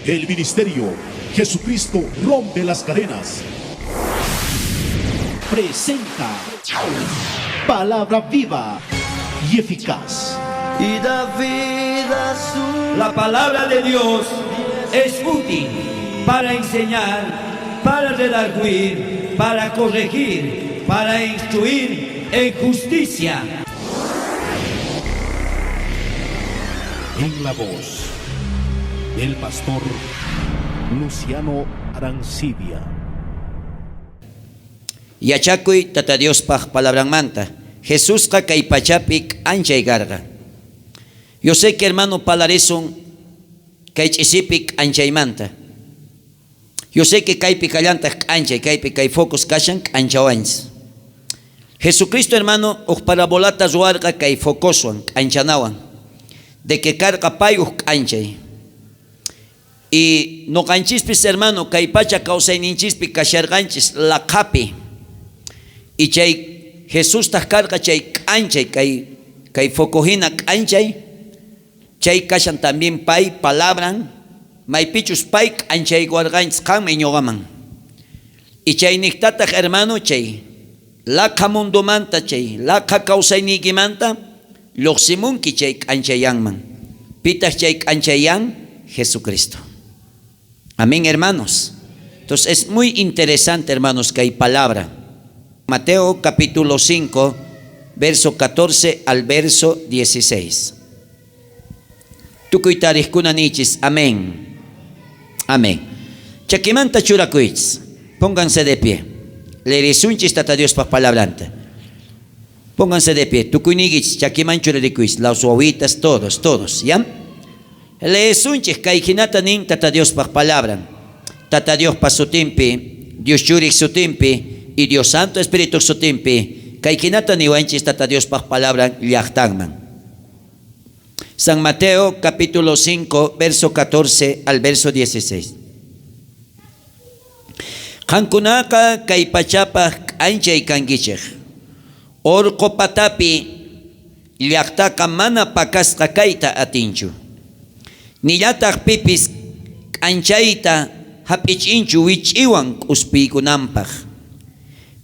El ministerio Jesucristo rompe las cadenas. Presenta Palabra viva y eficaz. Y da vida su La palabra de Dios es útil para enseñar, para redarguir, para corregir, para instruir en justicia. En la voz del pastor Luciano Arancibia. Yachakuy Tata Diospaj palabranmanta. Jesusqa kay pachapi k'anchay karqa. Yo sé que, hermano, parlarisun kay ch'isipi k'anchaymanta. Yo sé que kaypi kallantaj k'anchay, kaypi kay focos kashan k'anchawanchis. Jesucristo, hermano, uj parabolata ruwarqa kay focoswan, k'anchanawan, de que karqa pay uj k'anchay. Y noqanchispis, hermano, kay pacha kawsayninchispi kasharqanchis laqhapi. Y chay Jesustaj karqa chay k'anchay, kay foco hina k'anchay, chay kashan también pay palabran, maypichus pay k'anchaykuwarqanchis qanman ñuqaman. Y chay niqtataq, hermano, chay laqha mundomanta, chay laqha kawsayniykimanta lluqsimunki chay k'anchayanman. Pitaq chay k'anchayan? Jesucristo. Amén, hermanos. Entonces es muy interesante, hermanos, que hay palabra. Mateo capítulo 5, verso 14 al verso 16. Tukuy tariqkuna niychis, amén. Amén. Chakimanta churakuychis. Pónganse de pie. Leerisunchis Tata Diospaj palabranta. Pónganse de pie. Tukuyniykichis chakiman churarikuychis. Los wawitas, todos, todos, ¿ya? Leesunchis kay hinata nin Tata Diospaj palabra. Tata Diospa sutinpi, Dios Churij sutinpi y Dios Santo Espíritu sutinpi. Kay hinata niwanchis Tata Diospaj palabra llaqtanman. San Mateo capítulo 5, verso 14 al verso 16. Qankunaqa kay pachapaj k'anchay kankichej. Orqo patapi llaqtaqa mana pakasqa kayta atinchu. Nillataj pipis k'anchayta hap'ichinchu wich'iwan k'uspiykunanpaj.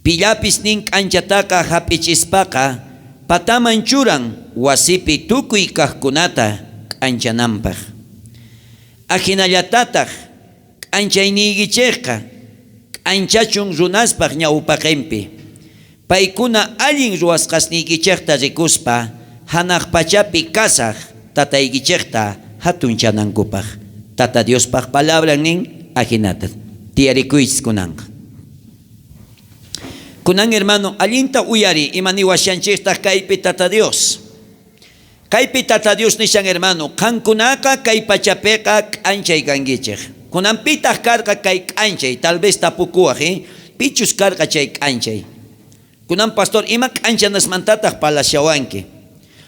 Pillapis nin k'anchataqa hap'ichispaqa pataman churan wasipi tukuy kajkunata k'anchananpaj. Ajinallatataj k'anchayniykichejqa k'anchachun runaspaj ñawpaqenpi. Paykuna allin ruwasqasniykichejta rikuspa hanaq pachapi kasaj tataykichejta hatunchanankupaj. Tata Diospaj palabra nin ajinata. Tiyarikuychis kunanqa. Kunan, hermano, allinta uyari ima niwashanchejtaj kaypi Tata Dios. Kaypi Tata Dios nishan, hermano, qankunaqa kay pachapiqa k'anchay kankichej. Kunanpitaj karqa kay k'anchay, tal vez tapukuwaj, pichus karqa chay k'anchay. Kunan, pastor, ima k'anchanasmantataq palashawanki.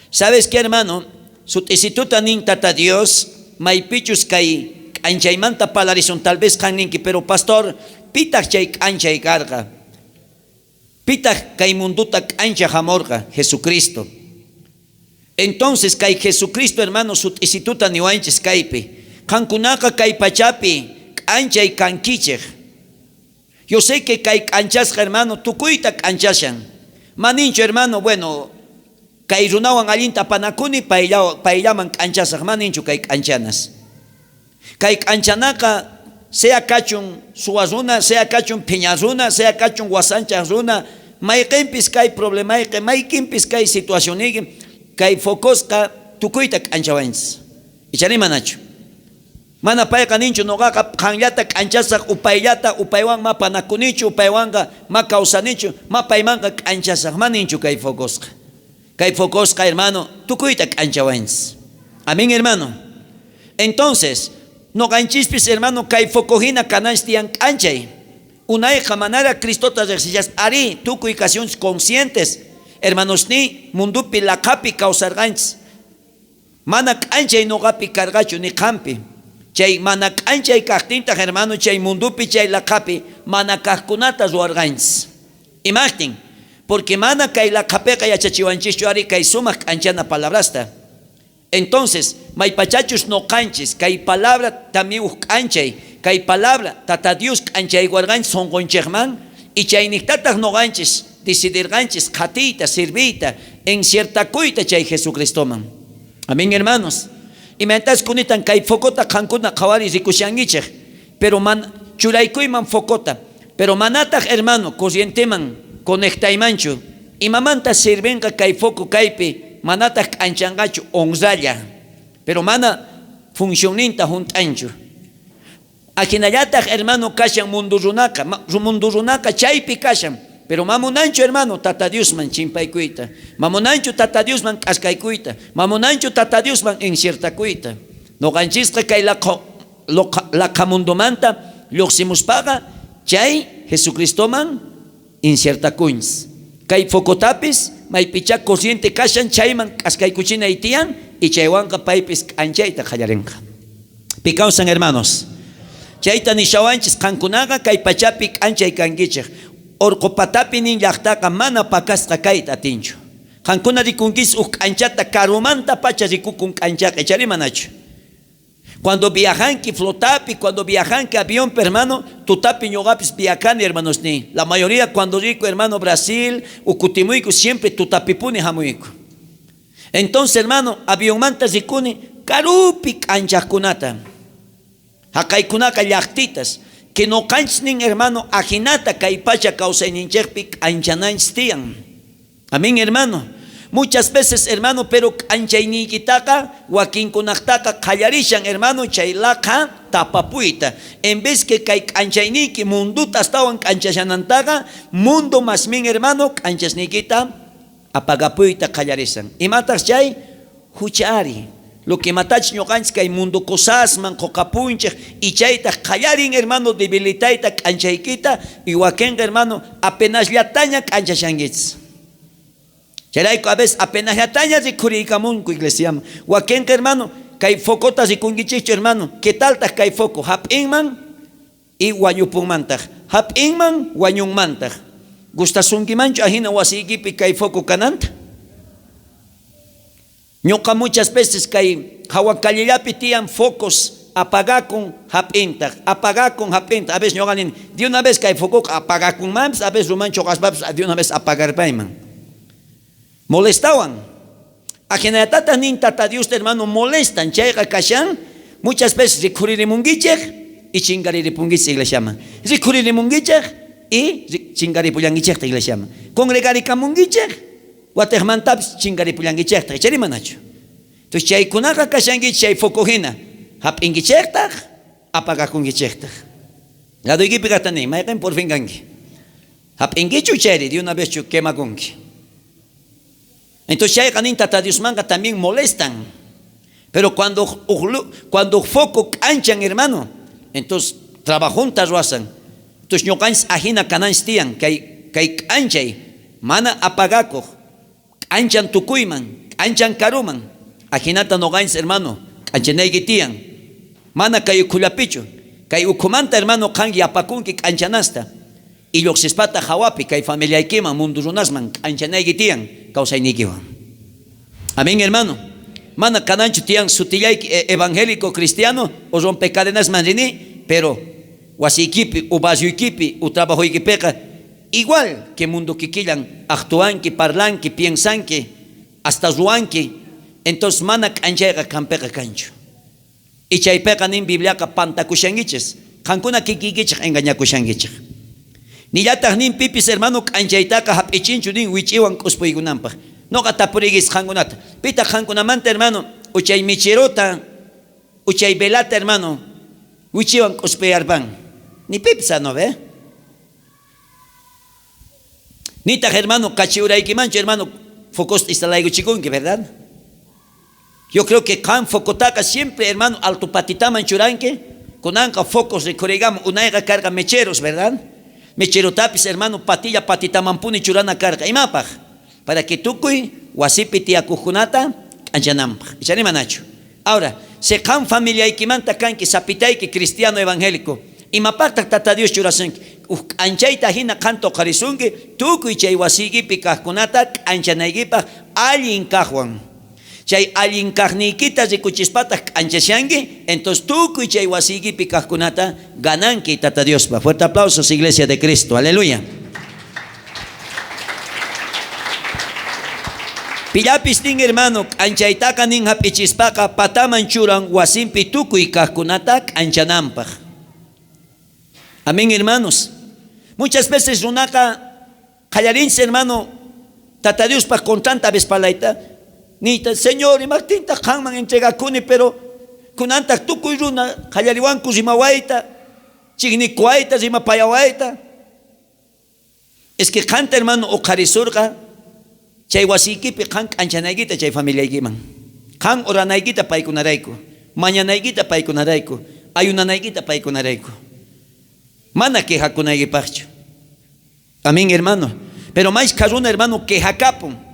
¿Sabes qué, hermano? Sut'isituta nin Tata Dios, maypichus kay k'anchaymanta palarisun, tal vez qan ninki, pero pastor, pitaq chay k'anchay karqa? Pitaq kay munduta k'ancha hamorqa? Jesucristo. Entonces, kay Jesucristo, hermano, sut'isituta niwanchis kaypi. Qankunaqa kay pachapi k'anchay kankichej. Yo sé que kay k'anchasqa, hermano, tukuyta k'anchashan. Maninchu, hermano, bueno, kay runawan allinta apanakuni, payllaman k'anchasaj, maninchu kay k'anchanas. Kay k'anchanaqa, sea kachun suwa runa, sea kachun phiña runa, sea kachun wasanchaj runa, mayqinpis kay problemayqi, mayqinpis kay situacioniyki, kay focosqa tukuyta k'anchawanchis. Ichari manachu? Mana payqa ninchu noqaqa qanllata k'anchasaj upayllata, upaywan ma panakunichu, upaywanqa ma kawsanichu, ma paymanqa k'anchasaj, ma ninchu kay focosqa. Kay focosqa, hermano, tukuyta k'anchawanchis. Amén, hermano. Entonces, noqanchispis, hermano, kay foco hina kananchis tiyan k'anchay. Unayqa manara Cristota riqsishaspa, arí, tukuy kasionchis conscientes, hermanos ni mundupi laqhapi kawsarqanchis. Mana k'anchay noqapi karqachu ni qampi. Chay mana k'anchay kaqtintaq, hermano, chay mundupi chay laqhapi mana kaqkunata ruwarqanchis. Imajtin? Porque mana kay laqhapiqa yachachiwanchischu ari kay sumaq k'anchana palabrasta. Entonces, maypachachus noqanchis kay palabra también uj k'anchay, kay palabra Tata Dios k'anchaywarqanchis sonqonchejman, y chayniqtataq noqanchis decidirqanchis qhatiyta, sirviyta, enciertakuyta chay Jesucristoman. Amén, hermanos. Imaynatachus kunitan kay focota qankuna qhawari rikushankichej, pero man churaykuyman focota, pero manataq, hermano, corrienteman conectaymanchu. Imamanta sirvenqa kay foco kaypi, manataq k'anchanqachu honralla, pero mana funcionninta junt'anchu. Ajinallataq, hermano, kashan mundo runaqa, mundo runaqa chaypi kashan, pero mamunanchu, hermano, Tata Diosman chimpaykuyta, mamunanchu Tata Diosman k'askaykuyta, mamunanchu Tata Diosman enciertakuyta. Noqanchisqa kay laqha mundomanta lluqsimuspaqa chay Jesucristoman insertakunchis. Kay focotapis maypichá corriente kashan chayman k'askaykuchinay tiyan y chaywanqa paypis k'anchayta qallarinqa. Pi kawsan, hermanos? Chayta nishawanchis qankunaqa kay pachapi k'anchay kankichej. Orqo patapi nin llaqtaqa mana pakasqa kayta atinchu. Qankuna rikunkis uj k'anchata karumanta pacha rikukun k'anchaqa, ichari manachu? Cuando viajanki flotapi, cuando viajanki avión, hermano, tutapi ñuqapis viajani, hermanos ni. La mayoría cuando rico, hermano, Brasil, u kutimuyku, siempre tutapipuni hamuyku. Entonces, hermano, avionmanta rikuni karupi k'anchaqkunata. Haqaykunaqa llaqtitas. Que noqanchis nin, hermano, ajinata kay pacha kawsayninchikpi k'anchananchis tiyan. Amén, hermano. Muchas veces, hermano, pero k'anchayniykitaqa wakinkunaqtaqa qallarishan, hermano, chay laqa tapapuyta. En vez que kay k'anchayniyki munduta astawan k'anchashanantaqa, mundo más min, hermano, k'anchasniykita apagapuyta qallarishan. Imataq chay? Hucha ari. Lo que matach ñuqanchis kay mundo cosasman quqapunchik y chaytaq qallarin, hermano, debilitayta k'anchaykita y wakinqa, hermano, apenasllataña k'anchashankichis. Chayrayku a veces apenasllataña rikhuriykamunku iglesiaman. Wakinqa, hermano, kay focota rikunkichikchu, hermano, ¿qué taltaq kay foco? Hap'inman y wañupunmantaq. Hap'inman wañunmantaq. Gustasunkimanchu ajina wasiykipi kay foco kananta? Ñuqa muchas veces kay hawa callellapi tiyan focos apagakun hap'intaq, apagakun hap'intaq. A veces ñuqa nini, de una vez kay focoqa apagakunmanpis, a veces ruman chuqaspapis de una vez apagarpayman. Molestawan. Ajinatataq nin Tata Dios, hermano, molestan. Chayqa kashan, muchas veces rikhuririmunkichej y chingariripunkichis iglesiaman. Rikhuririmunkichej y chingaripullankichejta iglesiaman. Congregarikamunkichej, watejmantapis chingaripullankichejta, ichari manachu? Entonces chaykunaqa kashankichis chay foco hina. Hap'inkichejtaj, apagakunkichejtaj. Ladoykipi kaqta nin, mayqin por fin kanki. Hap'inkichu chayri, de una vez chu quemakunki. Entonces chayqa nin Tata Diosmanqa también molestan. Pero cuando foco k'anchan, hermano, entonces trabajunta ruwasan. Entonces ñuqanchis ajina kananchis tiyan, kay k'anchay mana apagakuq, k'anchan tukuyman, k'anchan karuman. Ajinata noqanchis, hermano, k'anchanayki tiyan. Mana kay ukhullapichu. Kay ukhumanta, hermano, qan yapakunki k'anchanasta. Y lluqsispata hawapi kay familiaykiman, mundo runasman k'anchanayki tiyan kawsayniykiwan. Amén, hermano. Mana kananchu tiyan sutillayki evangélico cristiano o rompecadenasman rini, pero wasiykipi u barrioykipi u trabajoykipiqa igual que mundo kikillan actuanki, parlanki, piensanki, hasta ruwanki. Entonces mana k'anchayqa qanpiqa kanchu. Y chaypiqa nin Bibliaqa pantakushankichis. Qankuna kikiykichej engañakushankichej. Nillataq nin pipis, hermano, k'anchaytaqa hap'ichinchu nin wich'iwan k'uspuykunanpaq. Noqa tapuriykichis qankunata. Pitaq qankunamanta, hermano, uchay mecherota, uchay velata, hermano, wichiwan k'uspuyarpan? Ni pipis no ve? Nitaq, hermano, kachiuraykimanchu, hermano, focosta instalaykuchikunki, ¿verdad? Yo creo que qan focotaqa siempre, hermano, alto patitaman churanki, kunanqa focos rikhuriykamun, unayqa karqa mecheros, ¿verdad? Mecherotapis, hermano, patilla patitamanpuni churana karqa. Imapaq? Para que tukuy wasipi tiyakuqkunata k'anchananpaq. Ichari manachu? Ahora, si qan familiaykimanta kanki sapitayki cristiano evangélico, imapaqtaq Tata Dios churasunki? Uj k'anchayta hina qan toqarisunki, tukuy chay wasiykipi kaqkunata k'anchanaykipaq allin kaqwan. Chay allin kajniykita rikuchispataj k'anchashanki, entonces tukuy chay wasiykipi kajkunata gananki Tata Diospa. Fuerte aplausos, Iglesia de Cristo. Aleluya. Pillapis nin hermano, k'anchaytaqa nin jap'ichispaqa pataman churan wasinpi tukuy kajkunata k'anchananpaj. Amén, hermanos. Muchas veces runaqa qallarinchis, hermano, Tata Diospaj contranta vespalayta, niyta, Señor, imajtintaj qanman entregakuni, pero kunantaj tukuy runa qallariwanku rimawayta, chijnikuwayta, rimapayawayta. Es que qanta, hermano, uqharisurqa chay wasiykipi qan k'anchanaykita chay familiaykiman. Qan oranaykita paykunarayku, mañanaykita paykunarayku, ayunanaykita paykunarayku. Mana quejakunaykipajchu. Amén, hermano. Pero mais runa, hermano, quejakapun.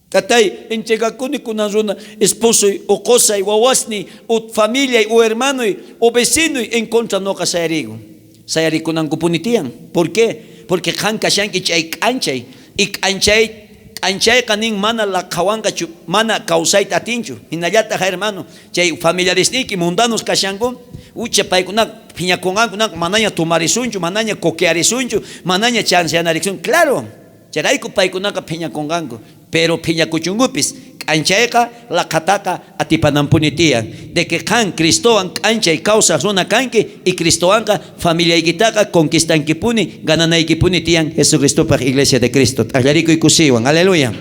Tatay, entregakuni kunan runa, esposoy, o qosay, wawasniy, o familiay, o hermanoy, o vecinoy, en contra noqa sayariku. Sayarikunankupuni tiyan. ¿Por qué? Porque qan kashanki chay k'anchay. Y k'anchay, k'anchayqa nin mana laqhawanqachu, mana kawsayta atinchu. Hinallataq, hermano, chay familiaresniyki mundanos kashanku, ucha paykuna phiñakunqanku, manaña tomarisunchu, manaña coquearisunchu, manaña chanceanarisunchu. Claro, chayrayku paykunaqa phiñakunqanku. Pero phiñakuchunkupis, k'anchayqa laqhataqa atipanampuni tiyan. De que qan Cristowan k'anchay kawsaj runa kanki y Cristowanqa familiaykitaqa conquistankipuni, gananaykipuni tiyan Jesucristopaj Iglesia de Cristo. T'ajllarikuy kusiywan. Aleluya.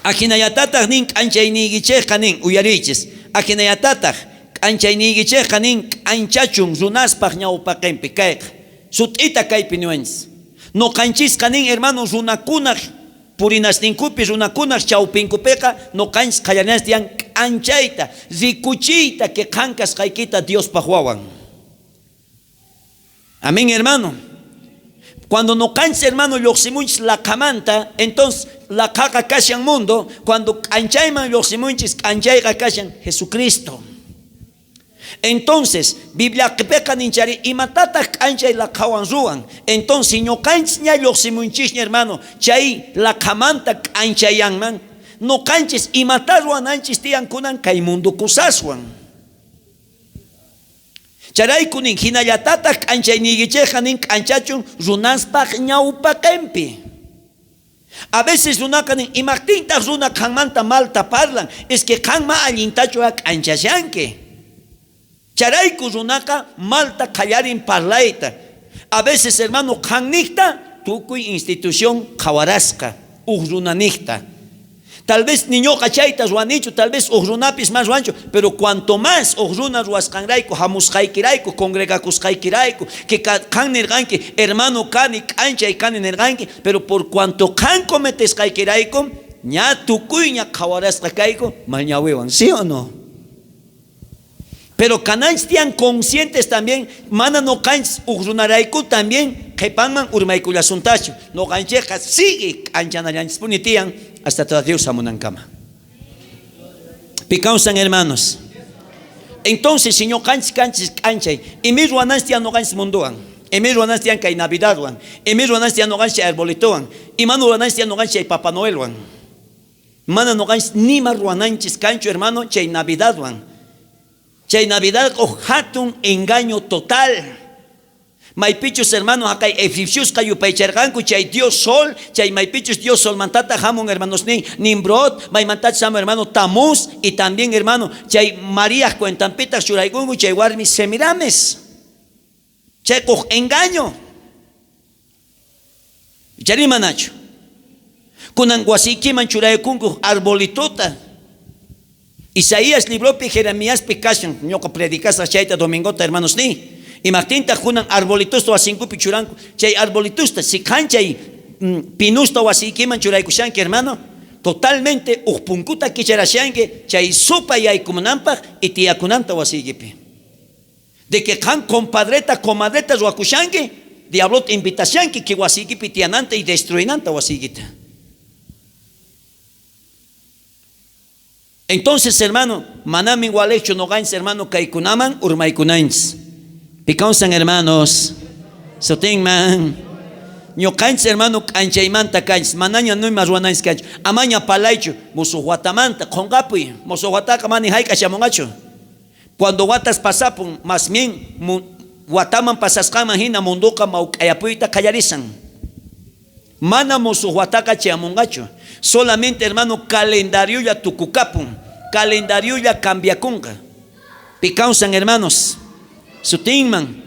Ajinallatataj nin k'anchayniykichejqa nin, uyariychis. Ajinallatataj k'anchayniykichejqa nin k'anchachun runaspaj ñawpaqenpi kayqa. Sut'ita kaypi niwanchis. Noqanchisqa nin, hermano, runakunaj purinasninkupi, runakunaj chawpinkupiqa noqanchis qallananchis tiyan k'anchayta, rikuchiyta que qan kasqaykita Diospaj wawan. Amén, hermano. Cuando noqanchis, hermano, lluqsimunchis laqhamanta, entonces laqhaqa kashan mundo. Cuando k'anchayman lluqsimunchis, k'anchayqa kashan Jesucristo. Entonces, Bibliapiqa ninchari, imatataq k'anchay laqhawan ruwan? Entonces, ñuqanchis ña lluqsimunchisña, hermano, chay laqhamanta k'anchayanman, noqanchis imata ruwananchis tiyan kunan kay mundo kusaswan. Chayrayku nin, hinallatataq k'anchayniykichejqa nin k'anchachun runaspaj ñawpaqenpi. A veces runaqa nin, imajtintaq runa qanmanta malta parlan? Es que qan ma allintachu k'anchashanki. Chayrayku runaqa malta qallarin parlayta. A veces, hermano, qanniqta tukuy institución qhawarasqa, uj runaniqta. Tal vez niñoqa chayta ruwanichu, tal vez uj runapis mas ruwanchu, pero cuanto más uj runa ruwasqanrayku, hamusqaykirayku, congregakusqaykirayku, que qan nirqanki, hermano kani, k'anchay kani nirqanki, pero por cuanto qan cometesqaykirayku, ña tukuyña qhawarasqa kayku mañawiwan, ¿sí o no? Pero kananchis tiyan conscientes también, mana noqanchis uj runarayku también qhipanman urmaykullasuntachu. Noqanchejqa sigue k'anchanallanchispuni tiyan hasta toda Dios hamunankama. Pikawsan, hermanos. Entonces, si ñuqanchis kanchis k'anchay, imi ruwananchis tiyan noqanchis munduwan, imi ruwananchis tiyan kay Navidadwan, imi ruwananchis tiyan noqanchis chay arbolitowan, imanu ruwananchis tiyan noqanchis chay Papá Noelwan. Mana noqanchis nima ruwananchis kanchu, hermano, chay Navidadwan. Chay Navidad uj hatun engaño total. Maypichus, hermano, haqay egipciosqa yupaycharqanku chay Dios Sol, chay maypichus Dios Solmantata hamun, hermanos, nin Nimrod, maymantachus hamun, hermano, Tamuz, y también, hermano, chay María cuentanpitaq churaykunku chay warmi Semiramis. Chay uj engaño. Chari manachu. Kunan wasiykiman churaykunku arbolitota. Isaías libropi Jeremiaspi kashan, ñuqa predicasaq chayta domingota, hermanos, ni. Imajtintaq kunan arbolitosta wasinkupi churanku. Chay arbolitosta, si qan chay pinusta wasiykiman churaykushanki, hermano, totalmente uj punkuta kicharashanki chay supa yaykumunanpaq y tiyakunanta wasiykipi. De que qan compadreta, comadreta ruwakushanki, diablota invitashanki que wasiykipi tiyananta y destruinanta wasiykita. Entonces, hermano, manami walechu noqanchis, hermano, kaykunaman urmaykunanchis. Pikawsan, hermanos. Sotinman. Ñoqanchis hermano k'anchaymanta kanchis, manaña nima ruwananchis kanchu. Amaña palaychu musuq watamanta, qhonqapuy. Musuq wataqa mana ni hayk'a shamunqachu. Cuando watas pasapun, más bien wataman pasasqanman hina mundoqa mawk'ayapuyta qallarisan. Mana musuq wataqa chayamunqachu. Solamente hermano calendariolla tukukapun, calendariolla cambiakunqa. Pi kawsan hermanos? Sutinman.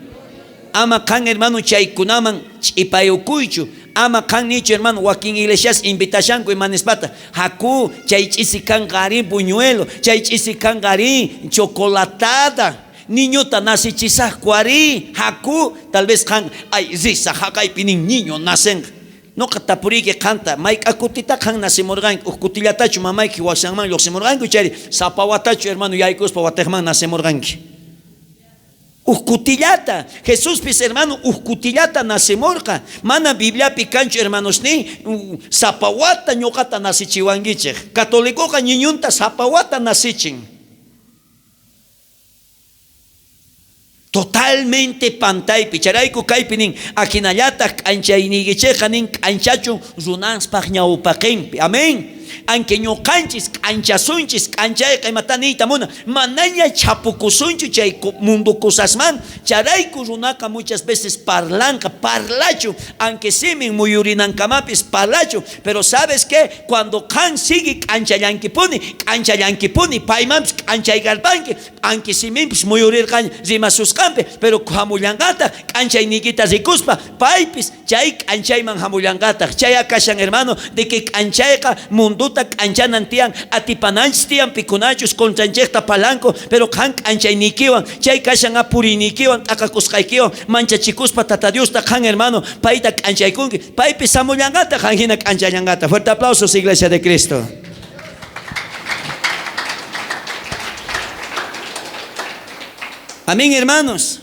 Ama qan hermano chaykunaman ch'ipayukuychu. Ama qan nichu hermano wakin iglesias invitashanku ima nispata. Haku chay ch'isi kanqa arí buñuelo, chay ch'isi kanqa arí chocolatada. Niñota nacichisaqku arí, haku, tal vez qan ay risaq haqaypi nin niño nacenqa. Noqa tapuriyki qanta, mayk'a kutita qan nacimurqanki? Uj kutillatachu mamayki wasanman lluqsimurqanki chayri sapa watachu hermano yaykuspa watejman nacimurqanki? Uj kutillata, Jesuspis hermano uj kutillata nacimurqa. Mana Bibliapi kanchu hermanosniy, sapa wata ñuqata nacichiwankichej. Catolicoqa ñiñunta sapa wata nacichin. Totalmente pantaypi. Chayrayku kaypi nin, ajinallataj k'anchayniykichejqa nin k'anchachun runaspaj ñawpaqenpi. Amén. Aunque ñuqanchis k'anchasunchis, k'anchayqa imata niyta munan, manaña chhapukusunchu chay mundo cosasman. Chayrayku runaqa muchas veces parlanqa, parlachun, aunque simin muyurinankamapis parlachun. Pero ¿sabes qué? Cuando qan sigue k'anchallankipuni, k'anchallankipuni, paymanpis k'anchaykarpanki, aunque siminpis muyurirqaña rimasusqanpi, pero hamullanqataj k'anchayniykita rikuspa, paypis chay k'anchayman hamullanqataj. Chay kashan hermano, de que k'anchayqa mundota k'anchanan tiyan, atipananchis tiyan pikunachus contranchejta palanku, pero qan k'anchayniykiwan, chay kashan apuriyniykiwan, t'aqakusqaykiwan, manchachikuspa Tata Diosta qan hermano, payta k'anchaykunki, paypis hamullanqataj, qan hina k'anchallanqataj. Fuerte aplausos, Iglesia de Cristo. Amén, hermanos.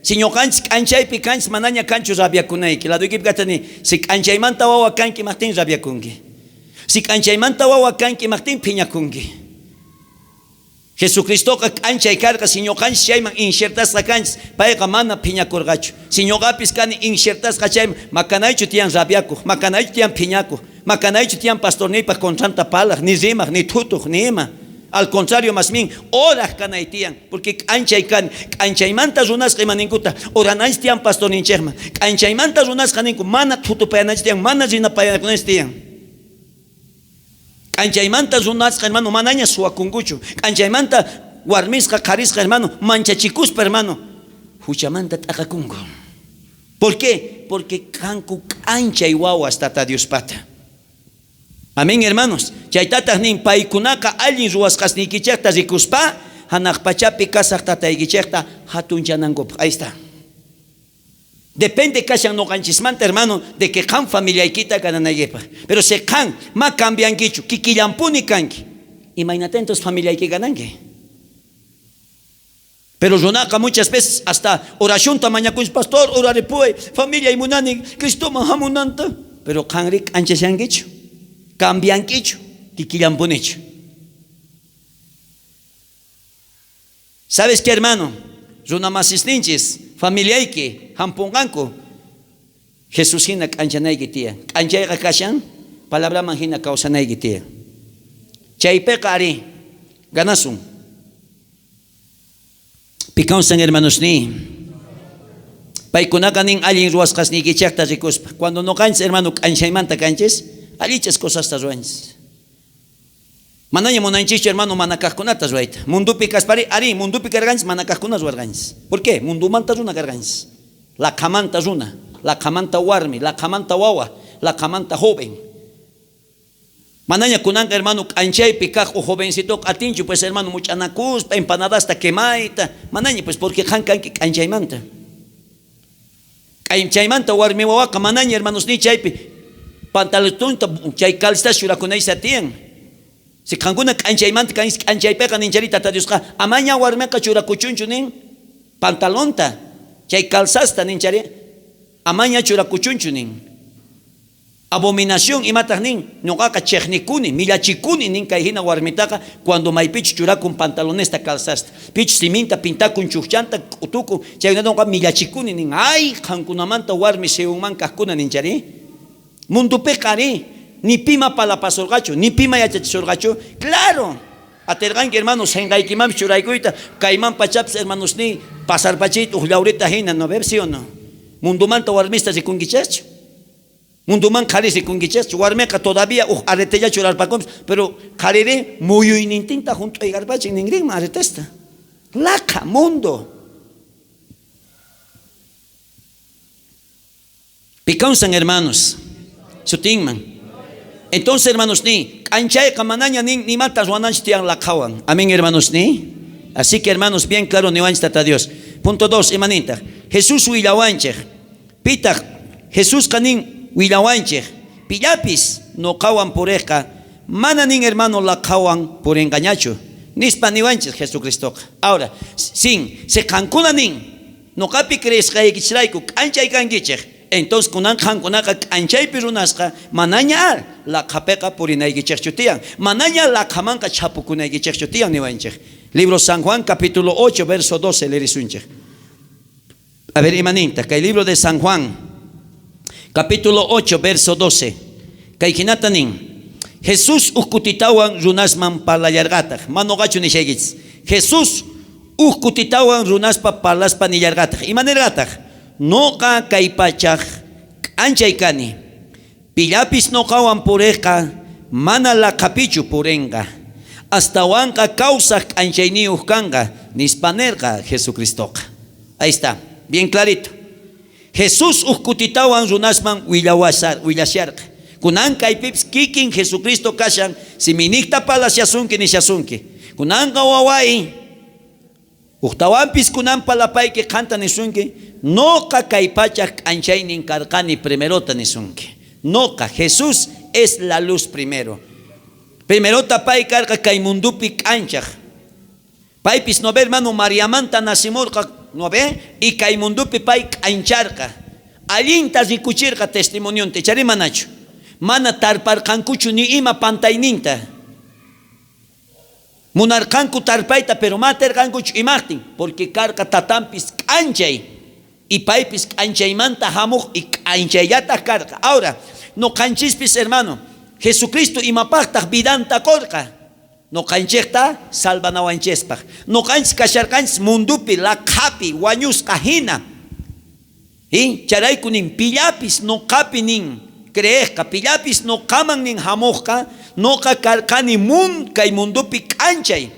Si ñuqanchis k'anchaypi kanchis, manaña kanchu rabiakunayki. Ladoykipi kachani, si k'anchaymanta wawa kanki, imajtin rabiakunki. Si k'anchaymanta wawa kanki, imajtin phiñakunki. Jesucristoqa k'anchay karqa, si ñuqanchis chayman injertasqa kanchis, payqa mana phiñakurqachu. Si ñuqapis kani injertasqa chayman, makanaychu tiyan rabiakuq, makanaychu tiyan phiñakuq, makanaychu tiyan pastorniypaq contranta palaq, ni rimaq, ni thutuq, ni ima. Al contrario, más bien, oraj kanay tiyan, porque k'anchay kani, k'anchaymanta runasqa ima ninkuta, orananchis tiyan pastorninchejman, k'anchaymanta runasqa ninku, mana thutupayananchis tiyan, mana rinapayanakunanchis tiyan. K'anchaymanta runasqa hermano manaña suwakunkuchu. K'anchaymanta warmisqa qharisqa hermano manchachikuspa hermano huchamanta t'aqakunku. ¿Por qué? Porque kanku k'anchay wawas Tata Diospata. Amén, hermanos. Chaytataq nin paykunaqa allin ruwasqasniykichejta rikuspa hanaq pachapi kasaq tataykichejta hatunchanankupaq. Ahí está. Depende kashan noqanchismanta hermano de que qan familiaykita gananaykipaq. Pero si qan ma cambiankichu, kikillampuni kanki. Imaynata entonces familiayki gananki. Pero runaqa muchas veces hasta oracionta mañakunchis, pastor, oraripuway, familiay munani Cristoman hamunanta. Pero qanri k'anchashankichu, cambiankichu, kikillampunichu. ¿Sabes qué, hermano? Runa masisninchis, familiayki, hampunqanku, Jesús hina k'anchanayki tiyan. K'anchayqa kashan, palabraman hina kawsanayki tiyan. Chaypiqa ari, ganasun. Pi kawsan hermanosniy. Paykunaqa nin allin ruwasqasniykichejta rikuspa. Cuando noqanchis hermano k'anchaymanta kanchis, allichas cosasta ruwanchis. Manaña munanchischu hermano mana kajkunata ruwayta. Mundopi kaspari, ari, mundopi karqanchis mana kajkuna ruwarqanchis. ¿Por qué? Mundomanta runa karqanchis. Laqhamanta runa, laqhamanta warmi, laqhamanta wawa, laqhamanta joven. Manaña kunanqa hermano k'anchaypi kaj uj jovencitoqa atinchu pues hermano much'anakuspa empanadasta quemayta. Manaña pues porque qan kanki k'anchaymanta. K'anchaymanta warmi wawaqa manaña hermanos ni chaypi pantalotonta chay calztas churakunaysa tiyan. Si qankuna k'anchaymanta kanchis k'anchaypiqa ninchari Tata Diosqa amaña warmiqa churakuchunchu nin pantalonta chay calzasta ninchari amaña churakuchunchu nin. Abominación imataj nin, noqaqa chejnikuni, millachikuni nin kay jina warmitaqa cuando maypichus churakun pantalonesta calzasta, pichus siminta pintakun chujchanta k'utukun, chaykunata noqa millachikuni nin, ay qankunamanta warmi Sionman kajkuna nin chari. Mundopiqa arí, ni pima palapasorqachu, ni pima yachachisorqachu, claro. Aterqanki hermano senqaykimanpis churaykuyta, kayman pachapis hermanosniy pasarpachiyta uj llawrita jina, no ver, sí o no? Mundomanta warmista rikunkichejchu? Mundoman qharis rikunkichejchu? Warmeqa todavía uj aretella churarpakunpis, pero qhariri muyuynintinta junt'uykarpachin ninrinman aretesta. Laqha mundo. Pi kawsan hermanos, sutinman. Entonces hermanos ni, k'anchayqa manaña nin nimata ruwananchik tiyan laqhawan. Amén hermanos ni. Así que hermanos, bien claro niwanchik Tata Dios. Punto 2, imanintaq. Jesús willawanchik. Pitaq Jesusqa nin willawanchik. Pillapis noqawan purejqa mana nin hermano laqhawan purenqañachu. Nispa niwanchik Jesucristoqa. Ahora, sin, si qankuna nin, noqapi creesqaykichrayku k'anchay kankichej. Entonces kunan qankunaqa k'anchaypi runasqa manaña laqhapiqa purinaykichejchu tiyan. Manaña laqhamanqa chhapukunaykichejchu tiyan niwanchej. Libro San Juan capítulo 8 verso 12 lerisunchej. A ver, imaninta, kay libro de San Juan capítulo 8 verso 12. Kay jinata nin. Jesús uj kutitawan runasman parlallarqataj. Manoqachu nishaykichis. Jesús uj kutitawan runaspa parlaspa nillarqataj. Imanirqataj? Noqa kay pachaj k'anchay kani. Pillapis noqawan purejqa mana laqhapichu purenqa. Astawanqa kawsaj k'anchayniyuq kanqa nispa nerqa Jesucristoqa. Ahí está, bien clarito. Jesús uj kutitawan runasman willasharqa. Kunan kaypipis kikin Jesucristo kashan siminikta palashasunki nishasunki. Kunanqa waway ujtawanpis kunan palapayki qanta nisunki noqa kay pachaj k'anchaynin karqani primerota nisunki. Noqa Jesús es la luz primero. Primerota pay karqa kay mundupi k'anchaj. Paypis no ve hermano Mariamanta nacimurqa no ve y kay mundupi pay k'ancharqa. Allinta rikuchirqa testimonionta chari manachu. Mana tarparqankuchu ni ima pantayninta. Munarqanku tarpayta pero materqankuchu imaqtin porque karqa tatampis k'anchay y paypis k'anchaymanta hamuq y k'anchayllataj karqa. Ahora, noqanchispis hermano, Jesucristo imapaqtaq vidanta qorqa. Noqanchejta salvanawanchespaq. Noqanchis kasharqanchis mundupi laqhapi wañusqa hina. Y charayku nin pillapis noqapi nin creejqa pillapis noqaman nin hamuqqa noqa karqani mun kay mundupi k'anchay.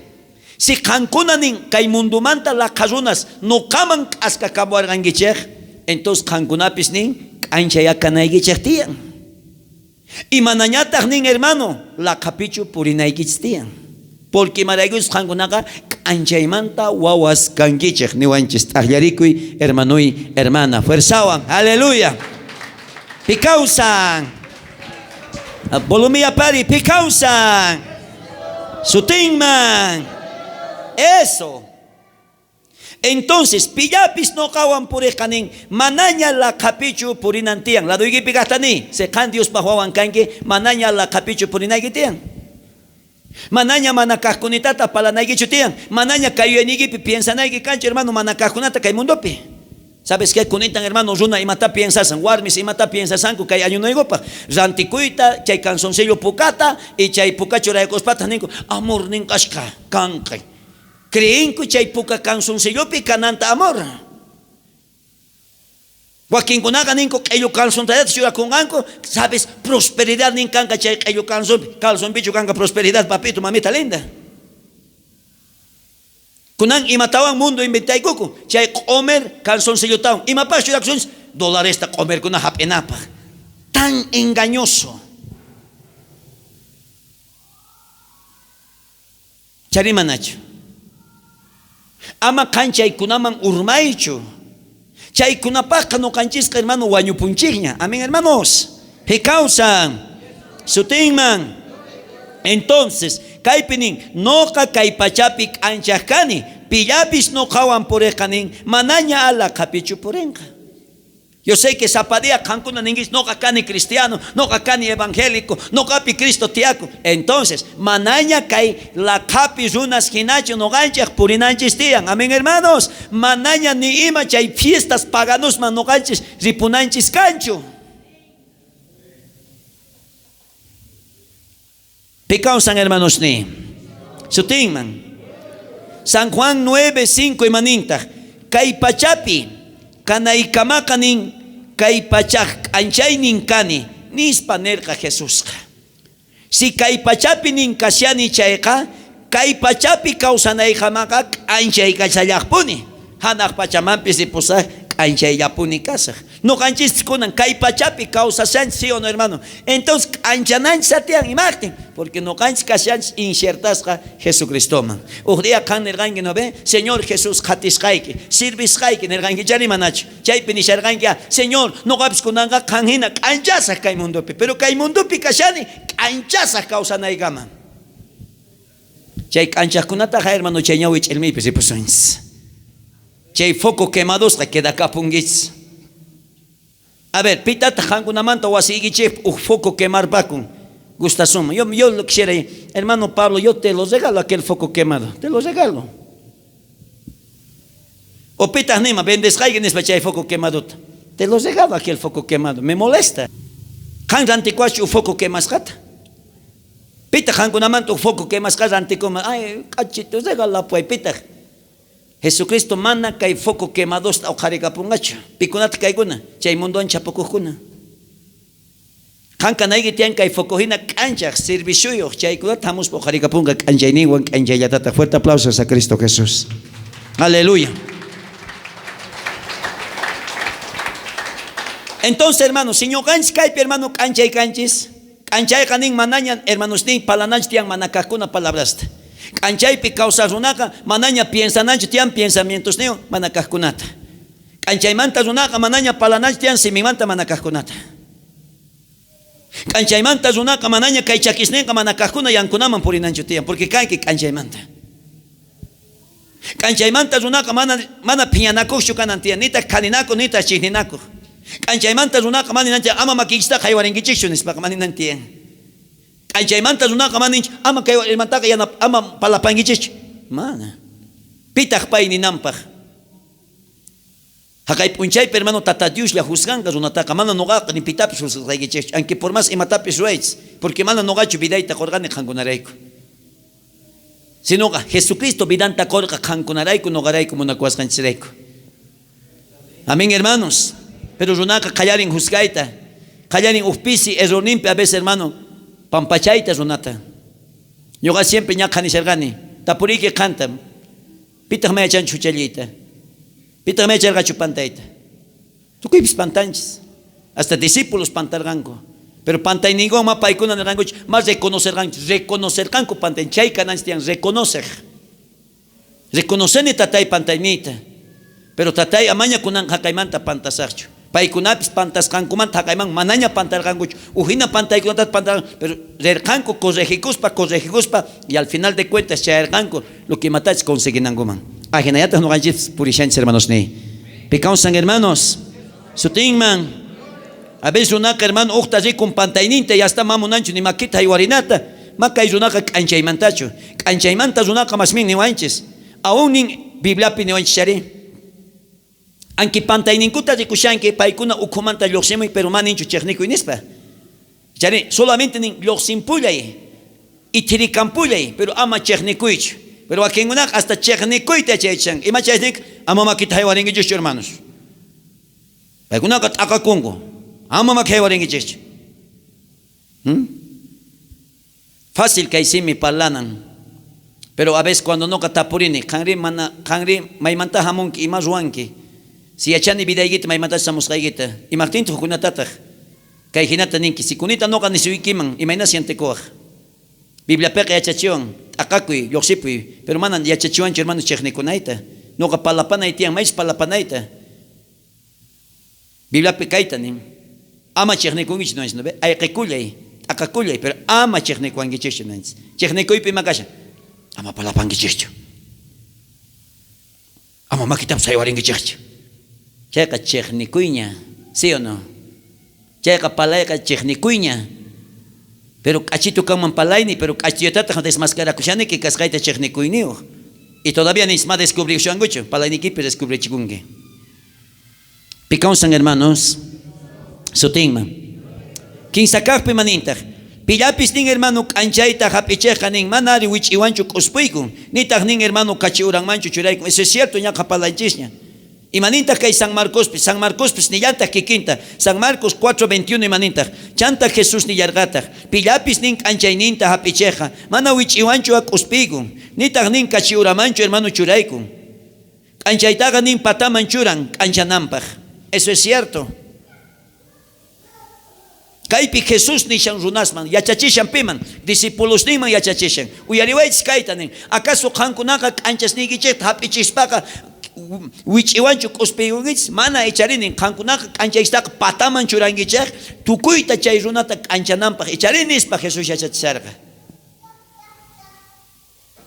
Si qankuna nin kay mundumanta laqha runas noqaman k'askakamuwarqankichej, entonces qankunapis nin k'anchayakanaykichej tiyan. Imanañataq nin hermano, laqhapichu purinaykichis tiyan. Porque imaraykuchus qankunaqa k'anchaymanta wawas kankichej niwanchis t'ajllarikuy hermanoy hermana. Fuerzawan, aleluya. Pi kawsan. Volumia pari, pi kawsan. Sutinman. Eso. Entonces, pillapis noqawan purejqa nin, manaña laqhapichu purinan tiyan. Laduykipi kajta ni, si qan Diospaj wawan kanki, manaña laqhapichu purinayki tiyan. Manaña mana kajkunitata palanaykichu tiyan. Manaña kay yuyayniykipi piensanayki kanchu, hermano, mana kajkunata kay mundopi. ¿Sabes qué? Kunitan, hermano, runa imata piensasan, warmis imata piensasanku kay año nuevopaj. Rantikuyta, chay calzoncillo pukata, y chay puka churaykuspata ninku, amor nin kashka, kanqay. Creenku chay puka calzoncillopi kananta amor. Wakinkunaqa ninku q'ellu calzontallata churakunqanku, sabes, prosperidad nin kanqa chay q'ellu calzonpi, calzonpichu kanqa prosperidad, papito, mamita linda. Kunan imatawan mundo inventaykuku, chay q'omer calzoncillotawan, imapaq churakusunchis, dolaresta q'omerkuna hap'inapaq. Tan engañoso. Chari manachu. Ama qan chaykunaman urmaychu. Chaykunapaqqa noqanchisqa hermano wañupunchikña. Amén, hermanos. Pi kawsan. Sutinman. Entonces, kaypi nin, noqa kay pachapi k'anchaj kani, pillapis noqawan purejqa nin, manaña laqhapichu purenqa. Yo sé que sapa día qankuna ninkichis, noqa kani cristiano, noqa kani evangélico, noqapi Cristo tiyakun. Entonces, manaña kay laqhapi runas hinachu noqanchej purinanchis tiyan. Amén, hermanos. Manaña ni ima chay fiestas paganosman noqanchis ripunanchis kanchu. Pi kawsan, hermanosniy? Sutinman. San Juan 9, 5 imanintaj? Kay pachapi kanaykamaqa nin, kay pachaj k'anchaynin kani, nispa nerqa Jesusqa. Si kay pachapi nin kashani chayqa, kay pachapi kawsanaykamaqa k'anchay kashallajpuni. Janaj pachamanpis ripusaj, k'anchayllapuni kasaj. Noqanchispis kunan kay pachapi kawsashanchis, sí o no, hermano? Entonces k'anchananchis atiyan, imajtin? Porque noqanchis kashanchis injertasqa Jesucristoman. Uj día qan nerqanki, no ve? Señor Jesús qhatisqayki, sirvisqayki nerqankichari manachu? Chaypi nisharqanki, ah, Señor, noqapis kunanqa qan hina k'anchasaj kay mundopi, pero kay mundopi kashani k'anchasaj kawsanaykama. Chay k'anchajkunataqa, hermano, chay ñawi ch'ilmiypi ripusunchis. Chay foco quemadosqa quedakapunkichis. A ver, pitataq qankunamanta wasiykichejpi uj foco quemarpakun? Gustasunman. Yo, yo lo quisiera, hermano Pablo, yo te lo regalo aquel foco quemado. Te lo regalo. O pitaq nima, vendesqayki nispa chay foco quemadota. Te lo regalo aquel foco quemado. Me molesta. Qan rantikuwaschu uj foco quemasqata? Pitaq qankunamanta uj foco quemasqa rantikuman? Ay, k'achito, regalapuway, pitaq? Jesucristo mana kay foco quemadosta uqharikapunqachu. Pikunataq kaykuna? Chay mundowan chapukojkuna. Qan kanayki tiyan kay foco hina k'anchaj, servicioyoj, chaykunata jamuspa uqharikapunqa k'anchayninwan k'anchayllatataj. Fuerte aplausos a Cristo Jesús. Aleluya. Entonces, hermanos, si ñoqanchis kaypi, hermano, k'anchay kanchis, K'anchayqa nin manaña hermanosniy palananchu tiyan mana kajkuna palabrasta. K'anchaypi kawsaj runaqa manaña piensananchu tiyan pensamientosniyoj mana kajkunata. K'anchaymanta runaqa manaña palananchu tiyan siminmanta mana kajkunata. K'anchaymanta runaqa manaña kay chakisnenqa mana kajkuna yankunaman purinanchu tiyan, porque kanki k'anchaymanta. K'anchaymanta runaqa mana mana phiñanakojchu kanan tiyan, nitaj khaninakoj, nitaj chijninakoj. K'anchaymanta runaqa mana ninan tiyan, ama makiykichitaqa jaywarinkichejchu nispaqa mana ninan tiyan. K'anchaymanta runaqa mana ninchu, ama kay hermantaqa yanap, ama palapankichejchu. Mana. Pitaj pay ninanpaj? Jaqay p'unchaypi, hermano, Tata Dioslla juzganqa runataqa, mana noqaqa ni pitapis juzgasqaykichejchu, aunque por más imatapis ruwaychis, porque mana noqachu vidayta qorqani qankunarayku. Sinoqa Jesucristo vidanta qorqa qankunarayku, noqarayku munakuwasqanchisrayku. Amén, hermanos. Pero runaqa qallarin juzgayta, qallarin uj pisi errorninpi a veces, hermano, pampachayta runata. Ñoqa siempre ñaqha nisharqani, tapuriyki qanta, pitaq mayachanchu juchalliyta? Pitaq mayacharqachu pantayta? Tukuypis pantanchis. Hasta discípulos pantarqanku. Pero pantayninkuwan ma paykuna nerqankuchu, ma reconocerqanchu. Reconocerqanku pantay. Chay kananchis tiyan, reconocej. Reconoceni tatay pantayniyta. Pero tatay amaña kunan jaqaymanta pantasajchu. Paykunapis pantasqankumanta jaqayman manaña pantarqankuchu. Ujina pantaykunata pantarqanku, pero rerqanku corregikuspa, corregikuspa, y al final de cuentas chayarqanku lo que imatachus conseguinankuman. Ajinallataj noqanchis purishanchis, hermanosniy. Pi kawsan, hermanos? Sutinman. A veces runaqa, hermano, ujta rikun pantayninta y hasta ma munanchu ni makita jaywarinata. Ma kay runaqa k'anchaymantachu. K'anchaymanta runaqa masmin niwanchis. Aún nin Bibliapi niwanchis chari. Anki pantayninkuta rikushanki, paykuna ukhumanta llojsimuy, pero ma ninchu chejnikuy nispa. Chari, solamente nin llojsimpullay, ithirikampullay, pero ama chejnikuychu. Pero wakinkunaqa hasta chejnikuyta yachaychishanku. Ima chaynik? Ama makita jaywarinkichikchu, hermanos. Paykunaqa t'aqakunku. Ama maki jaywarinkichikchu. Fácil kay simi parlanan. Pero a veces cuando noqa tapurini, qanri mana, qanri maymanta hamunki, ima ruwanki? Si yachani vidaykita maymantachus hamusqaykita, imajtintaq hukkunatataq kay hinata ninki? Si kunita noqa nisuykiman, imayna sientekuwaq? Bibliapiqa yachachiwan, t'aqakuy, lluqsipuy, pero mana yachachiwanchu, hermano, chiqnikunayta. Noqa parlapanay tiyan, maychus parlapanayta. Bibliapi kayta nin, ama chiqnikunkichu ninchis, no ve? Ayqikullay, t'aqakullay, pero ama chiqnikuwankichikchu ninchis. Chiqnikuypi ima kashan? Ama parlapankichikchu. Ama makitapas haywarinkichikchu. Chayqa chiqnikuyña. Sí o no? Chayqa palayqa chejnikuyña. Pero k'achitu kanman palayni, pero k'achillatataj desmascarakushaniki kasqayta chejnikuyniyoj. Y todavía ni ma descubrishankuchu, palaynikipi descubrichikunki. Pi kawsan, hermanos? Sutinman. Kinsa kajpi manintaq. Pillapis nin hermano k'anchayta hap'ichejqa nin mana ari wich'iwanchu k'uspuykun, nitaq nin hermano kachi uranmanchu churaykun. Eso es cierto, ñaqa palanchisña. Imanintaq kay San Marcospis, San Marcospis nillantaq kikinta. San Marcos 4:21 imanintaq. Chanta Jesús nillarqataq. Pillapis nin k'anchayninta hap'ichejqa, mana wich'iwanchu ak'uspiykun, nitaq nin kachi uramanchu hermano churaykun. K'anchaytaqa nin pataman churan k'anchananpaq. Eso es cierto. Kaypi Jesús nishan runasman, yachachishan piman, discipulosninman yachachishan. Uyariwaychis kayta nin, acaso qankunaqa k'anchasniykichejta hap'ichispaqa wich'iwanchu k'uspiykunkichis? Mana ichari nin, qankunaqa k'anchaystaqa pataman churankichej, tukuyta chay runata k'anchananpaq ichari nispa Jesús yachachisharqa.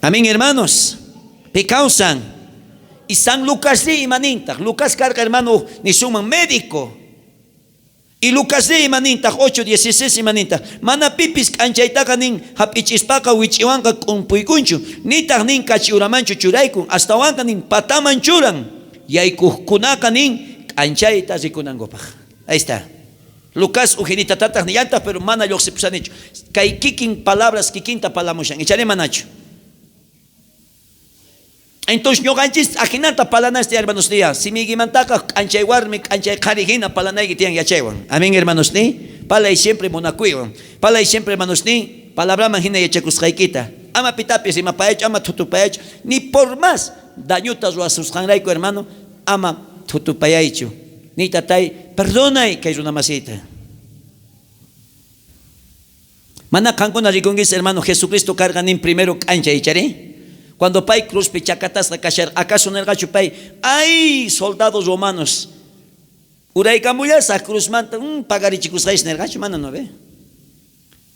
Amén, hermanos. Pi kawsan. Y San Lucasri imanintaq. Lucas karqa hermano nisunman médico. Y Lucasri imanintaq 8:16 imanintaq. Mana pipis k'anchaytaqa nin hap'ichispaqa wich'iwanqa k'umpuykunchu, nitaq nin kachiuramanchu churaykun, astawanqa nin pataman churan. Yaykuqkunaqa nin k'anchayta rikunankupaq. Ahí está. Lucas ujinitatataq nillantaq, pero mana lluqsipusanichu. Kay kikin palabras kikinta palamushan. Ichari manachu. Entonces ñuqanchis ajinata palanasti hermanos niya. Simiykimantaqa k'anchay warmi, k'anchay qhari hina palanayki tiyan yachaywan. Amén, hermanos ni. Palay siempre munakuywan. Palay siempre, hermanos ni. Palabraman hina yachakusqaykita. Ama pitapis rimapayachu, ama thutupayachu. Ni por más dañuta ruwasusqanrayku, hermano, ama thutupayaychu. Ni tatay, perdonay kay runa masiyta. Mana qankuna rikunkichis, hermano, Jesucristo karqa nin primero k'anchay, ichari? Cuando pay cruzpi chakatasqa kasharqa, acaso nerqachu pay, ay, soldados romanos, uraykamullasaq cruzmanta, pagarichikusqaychis nerqachu? Mana, no ve?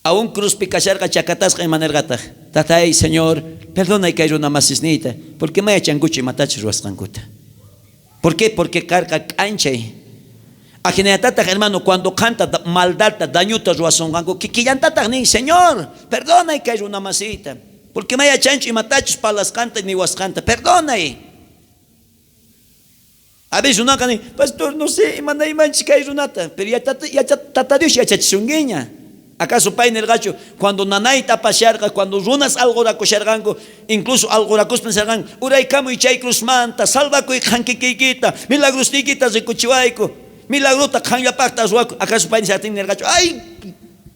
Aún cruzpi kasharqa chakatasqa ima nerqataq? Tatay, Señor, perdonay kay runa masisniyta, porque ma yachankuchu imatachus ruwasqankuta. ¿Por qué? Porque karqa k'anchay. Ajinallatataq, hermano, cuando qanta maldadta, dañuta ruwasunqanku, kikillantataq nin, Señor, perdonay kay runa masiyta, porque ma yachanchu imatachus parlasqanta niwasqanta, perdonay. A veces runaqa nin, pastor, no sé imanaymanchis kay runata, pero Tata Dios yachachisunkiña. Acaso pay nerqachu, cuando nanayta pasharqa, cuando runas alqorakusharqanku, incluso alqorakuspa nisharqanku, uraykamuy chay cruzmanta, salvakuy qan kikiykita, milagrosniykita rikuchiwayku, milagrota qanllapaqta ruwakuy. Acaso pay nishaqtin nerqachu, ay,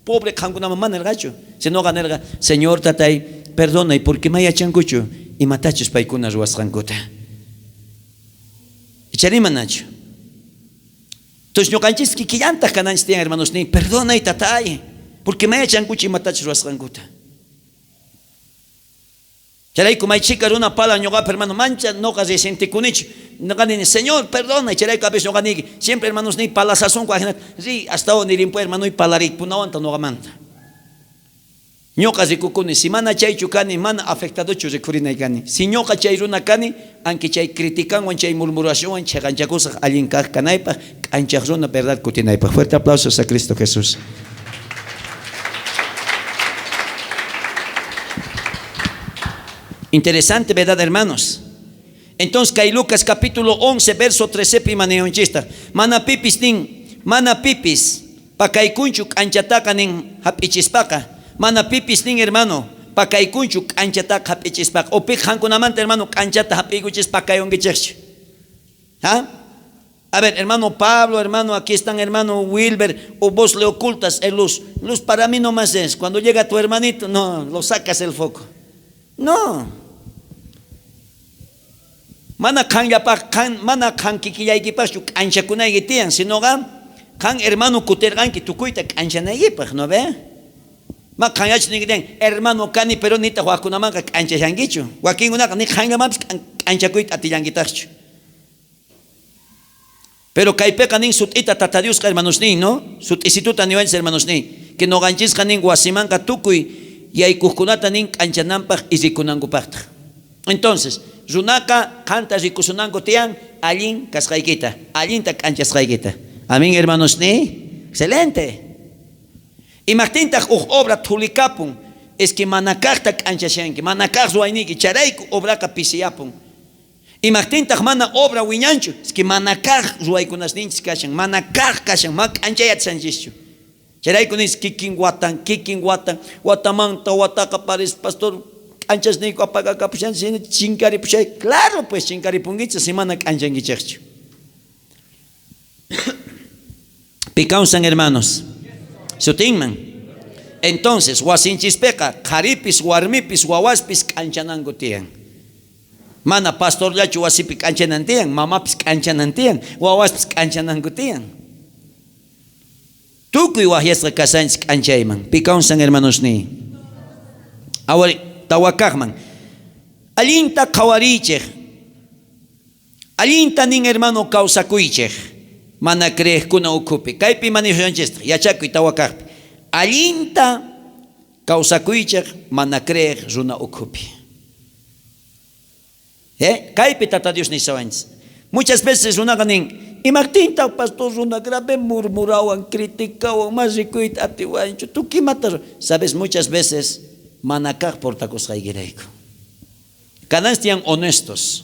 pobre qankunaman mana nerqachu. Sinoqa nerqa, Señor tatay, perdonay, porque ma yachankuchu imatachus paykuna ruwasqankuta. Ichari manachu. Entonces ñuqanchis kikillantaq kananchis tiyan, hermanos nin, perdonay tatay, porque ma yachankuchu imatachus ruwasqankuta. Chayrayku may chhika runa palan ñuqapa, hermano, mancha noqa resientikunichu. Noqa nini, Señor, perdonay, chayrayku a veces ñuqa niyki, siempre hermanos niy palasasunku ajinata, riy hasta nirinpu hermanoy palariypunawanta noqamanta. Ñuqa rikukuni, si mana chaychu kani, mana afectadochu rikhurinay kani. Si ñuqa chay runa kani, aunque chay criticanwan, chay murmuracionwan chheqanchakusaq allin kaq kanaypaq, k'anchaq runa verdad kutinaypaq. Fuerte aplausos a Cristo Jesús. Interesante, ¿verdad, hermanos? Entonces, kay Lucas capítulo 11, verso 13 pi maniyunchista. Mana pipis nin, mana pipis pakaykunchu k'anchataqa nin hap'ichispaqa. Mana pipis nin, hermano, pakaykunchu k'anchataqa hap'ichispaqa. O pi qankunamanta, hermano, k'anchata hap'iykuchis pakayunkichikchu. ¿Ah? A ver, hermano Pablo, hermano, aquí están hermano Wilber, o vos le ocultas el luz. Luz para mí nomás es. Cuando llega tu hermanito, no, lo sacas el foco. No. Mana qanllapaq, qan, mana qan kikillaykipaqchu k'anchakunayki tiyan, sinoqa qan hermano kutirqanki tukuyta k'anchanaykipaq, ¿no ve? Ma qanllachu ninki tiyan, hermano kani, pero nitaq wajkunamanqa k'anchashankichu. Wakinkunaqa ni qanllamanpis k'anchakuyta atillankitaqchu. Pero kaypiqa nin sut'ita Tata Diosqa, hermanosnin, no? Sut'isituta niwanchis, hermanosnin, que noqanchisqa nin wasimanqa tukuy yaykuqkunata nin k'anchananpaq y rikunankupaqtaq. Entonces, runaqa qanta rikusunanku tiyan allin kasqaykita, allinta k'anchasqaykita. Amén, hermanos, ni? Excelente. Imajtintaj uj obra thulikapun, es que mana kajta k'anchashanki, mana kaj ruwayniyki, chayrayku obraqa pisiyapun. Imajtintaj mana obra wiñanchu, es que mana kaj ruwaykunasninchis kashan, mana kaj kashan, ma k'anchay atishanchischu. Chayrayku nis kikin watan, kikin watan, watamanta wataqa pares pastor k'anchasniyku apagakapushanchis hina chinkaripushay. Claro, pues chinkaripunkichis si mana k'anchankichejchu. Pi kawsan, hermanos? Sutinman. Entonces, wasinchispeqa qharipis, warmipis, wawaspis k'anchananku tiyan. Mana pastorllachu wasipi k'anchanan tiyan, mamapis k'anchanan tiyan, wawaspis k'anchananku tiyan. Tukuy wajyasqa kashanchis k'anchayman. Pi kawsan, hermanos ni? Awari, tawakajman. Allinta qhawariychej. Allinta nin, hermano, kawsakuychej. Mana creejkuna ukhupi. Kaypi manifestanchistaj, yachakuy tawakajpi. Allinta kawsakuychej mana creej runa ukhupi. ¿Eh? Kaypi Tata Dios nishawanchis. Muchas veces runaqa nin, imajtintaj pastor runa grave murmurawan, criticawan, mas rikuyta atiwanchu, tukuy imata. Sabes, muchas veces mana kaj portakusqaykirayku. Kananchis tiyan honestos.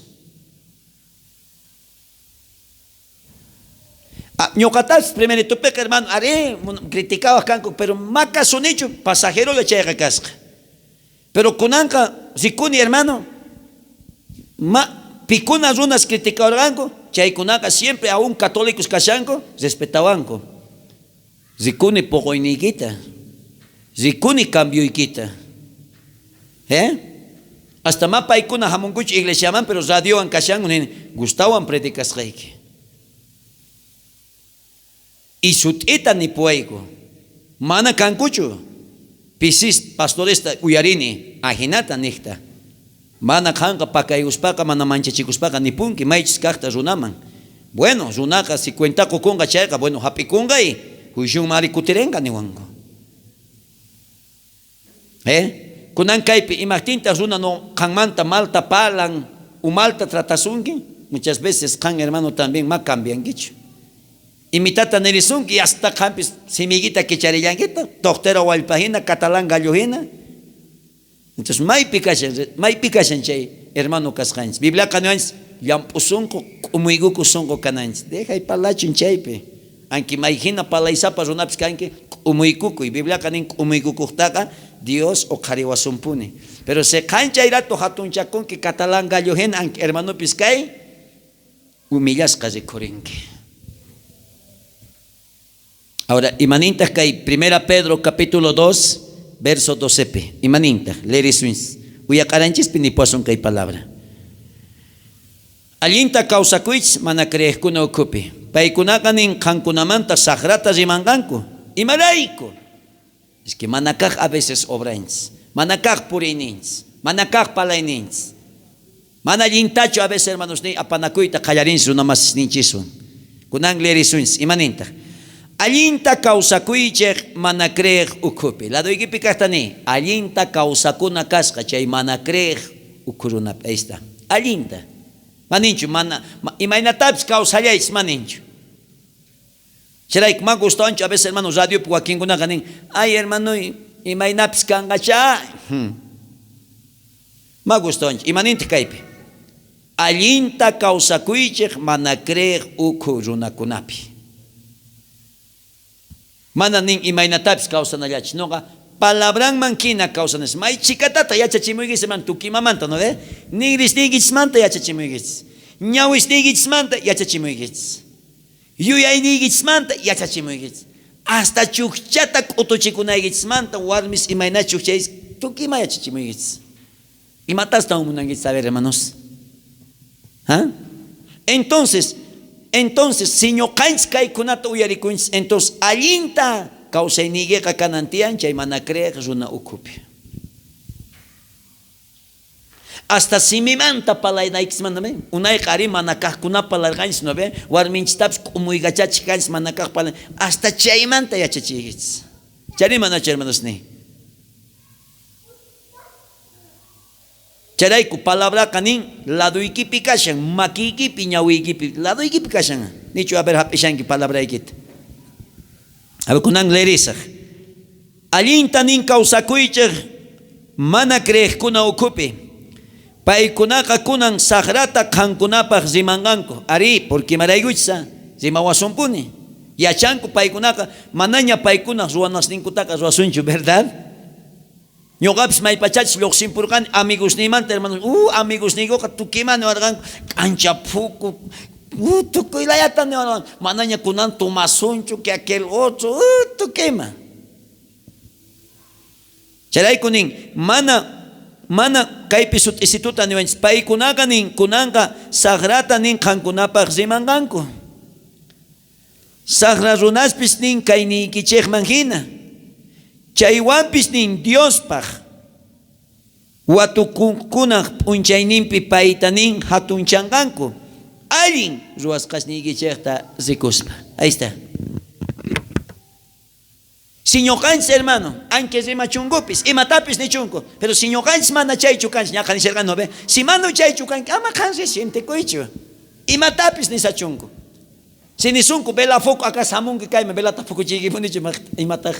Ah, ñuqatapis primeritupiqa, hermano, arí, criticawaj kanku, pero ma kasunichu, pasajerolla chayqa kasqa. Pero kunanqa rikuni, hermano, ma pikuna runas criticawarqanku, chaykunaqa siempre aún católicos kashanku, respetawanku. Rikuni poqoyniykita, rikuni cambioykita. ¿Eh? Hasta ma paykuna hamunkuchu iglesiaman, pero radiowan kashanku nin, gustawan predicasqayki. Y sut'ita nipuwayku, mana kankuchu pisis pastoresta uyarini ajinata niqta. Mana qanqa pakaykuspaqa, mana manchachikuspaqa nipunki maychus kaqta runaman. Bueno, runaqa si cuenta qukunqa chayqa, bueno, hap'ikunqa y juicionman ari kutirenqa niwanku. ¿Eh? Kunan kaypi imajtintaj runa no qanmanta malta palan u malta tratasunki, muchas veces qan, hermano, también ma cambiankichu. Imitata nirisunki y hasta qampis simiguita kicharillankita, toqtera wallpa hina, catalán gallo hina. Entonces, maypi kashan chay hermano kasqanchis. Bibliaqa niwanchis llamp'u sunqu, k'umuykukuq sunqu kananchis. Dejay parlachun chaypi. Anki may hina parlaysapa runapis kanki, k'umuykukuy. Bibliaqa nin k'umuykukuqtaqa Dios uqhariwasunpuni. Pero si qan chay rato hatunchakunki catalán gallo hina, anki hermanopis kay, humillasqa rikhurinki. Ahora, imanintaq kay Primera Pedro capítulo 2, verso 12p. Imanintaq, leerisuins. Uyaqaranchispi nipuwasun kay palabra. Allinta kawsakuychis mana creejkuna ukhupi. Paykunaqa nin qankunamanta saqrata rimanqanku. Imarayku? Es que mana kaq a veces obranchis, mana kaq puriyninchis, mana kaq parlayninchis. Mana allintachu a veces, hermanos, ni apanakuyta qallarinchis runamasisninchiswan. Kunan leerisunchis, imanintaq? Allinta kawsakuychej mana creej ukhupi. Ladoykipi kaqta ni, allinta kawsakuna kasqa chay mana creej ukhu runapi. Ahí está. Allinta. Maninchu, mana, imaynatapis kawsallaychis, maninchu. Chayrayku ma gustawanchu a veces, hermano, radiopi wakinkunaqa nin, ay, hermano, imaynapis kanqacha. Ma gustawanchu. Imanintaq kaypi? Allinta kawsakuychej mana creej ukhu runakunapi. Mana nin imaynatapis kawsanallachis, noqa palabranman hina kawsanas. May chhikatata yachachimuykichis, hermano, tukuy imamanta, ¿no ve? Ningrisniykichismanta yachachimuykichis. Ñawisniykichismanta yachachimuykichis. Yuyayniykichismanta yachachimuykichis. Hasta chukchata k'utuchikunaykichismanta warmis imayna chukchayis tukuy ima yachachimuykichis. Imatastan munankichis saber, hermanos? ¿Ah? Entonces, si ñuqanchis kaykunata uyarikunchis, entonces allinta kawsayniykiqa kanan tiyan chay mana creej runa ukhupi. Hasta simimanta parlanaykichismanta, ¿ve? Unayqa ari mana kaqkunapa parlarqanchis, ¿no ve? Warminchistapis k'umuykachachik kanchis mana kaq parla, hasta chaymanta yachachiykichis. Chayri manachu, hermanos, ni? Chayrayku palabraqa nin laduykipi kashan, makiykipi, ñawiykipi, laduykipi kashan. Nichu a ver hap'ishanki palabraykita. A ver, kunan leerisaj. Allinta nin kawsakuychej mana creejkuna ukhupi. Paykunaqa kunan sajrata qankunapaj rimanqanku. Arí, porque imaraykuchsa rimawasunpuni. Yachanku paykunaqa manaña paykunaj ruwanasninkutaqa ruwasunchu, verdad? Ñoqapis maypachachus llojsimpurqani amigosniymanta, hermanos, amigosniykoqa tukuymá niwarqanku, k'ancha phuku, tukuy layata niwarqanku, manaña kunan tomasunchu que aquel otro, tukuyma. Chayrayku nin, mana mana kaypi sut'isituta niwanchis, paykunaqa nin, kunanqa sajrata nin qankunapaj rimanqanku. Sajra runaspis nin kayniykichejman jina. Chaywanpis nin Diospaj watukunaj p'unchayninpi payta nin jatunchanqanku allin ruwasqasniykichejta rikuspa. Ahí está. Si ñoqanchis, hermano, anque rimachunkupis, imatapis nichunku, pero si ñoqanchis mana chaychu kanchis, ñaqa nisharqani, no ve? Si mana chaychu kanki, ama qan resientekuychu. Imatapis nisachunku. Si nisunku, vela foco acá samunki kayman, velata fukuchiykipunichu imataj.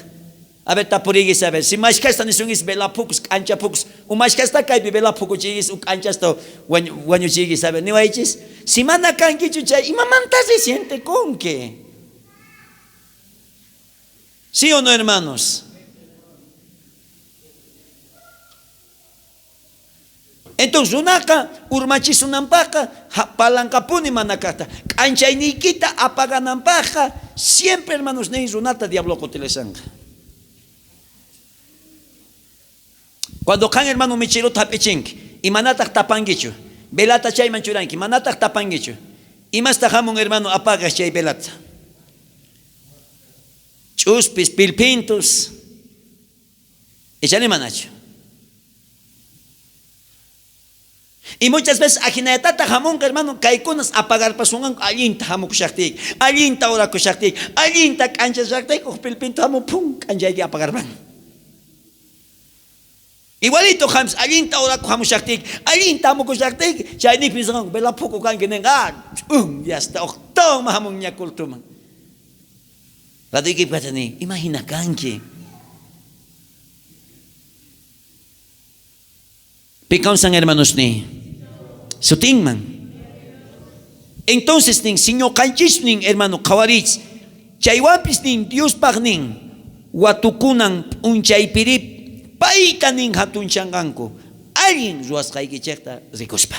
A ver, tapuriykis, a ver, si mashkhasta nisunkis vela focus, k'ancha focus, u mashkhasta kaypi vela fukuchiykis, u k'anchasta wañuchiykis, a ver, niwaychis. Si mana kankichu chay, imamanta resientekunki? ¿Sí o no, hermanos? Entonces, runaqa urmachisunanpajqa palanqapuni mana kajta. K'anchayniykita apagananpajqa siempre, hermanos, nin runata diabloqa utilizanqa. Cuando qan, hermano, mecherota hap'ichinki, imanataj tapankichu? Velata chayman churanki, manataj tapankichu? Imasta hamun, hermano, apagas chay velata? Ch'uspis, pilpintus, ichani manachu? Y muchas veces ajinayatata hamunqa, hermano, kaykunas apagarpasunqanku allinta hamukushaqtiyki, allinta orakushaqtiyki, allinta k'anchashaqtiyki, uj pilpintu hamun, pum, k'anchayki apagarpan. Igualito qampis allinta orakuq hamushaqtiyki, allinta hamukushaqtiyki, chaynipi nisqanku, vela phuku kanki ninqa, ch'um, ya está, uqtawan hamunña cultuman. Ladoykipata nin, imahina kanki? Pi kawsan, hermanosniy? Sutinman. Entonces nin, si ñoqanchis nin, hermano, qhawariychis, chaywanpis nin, Diospaj nin, watukunan p'unchaypiri payta nin jatunchanqanku, allin ruwasqaykichejta rikuspa.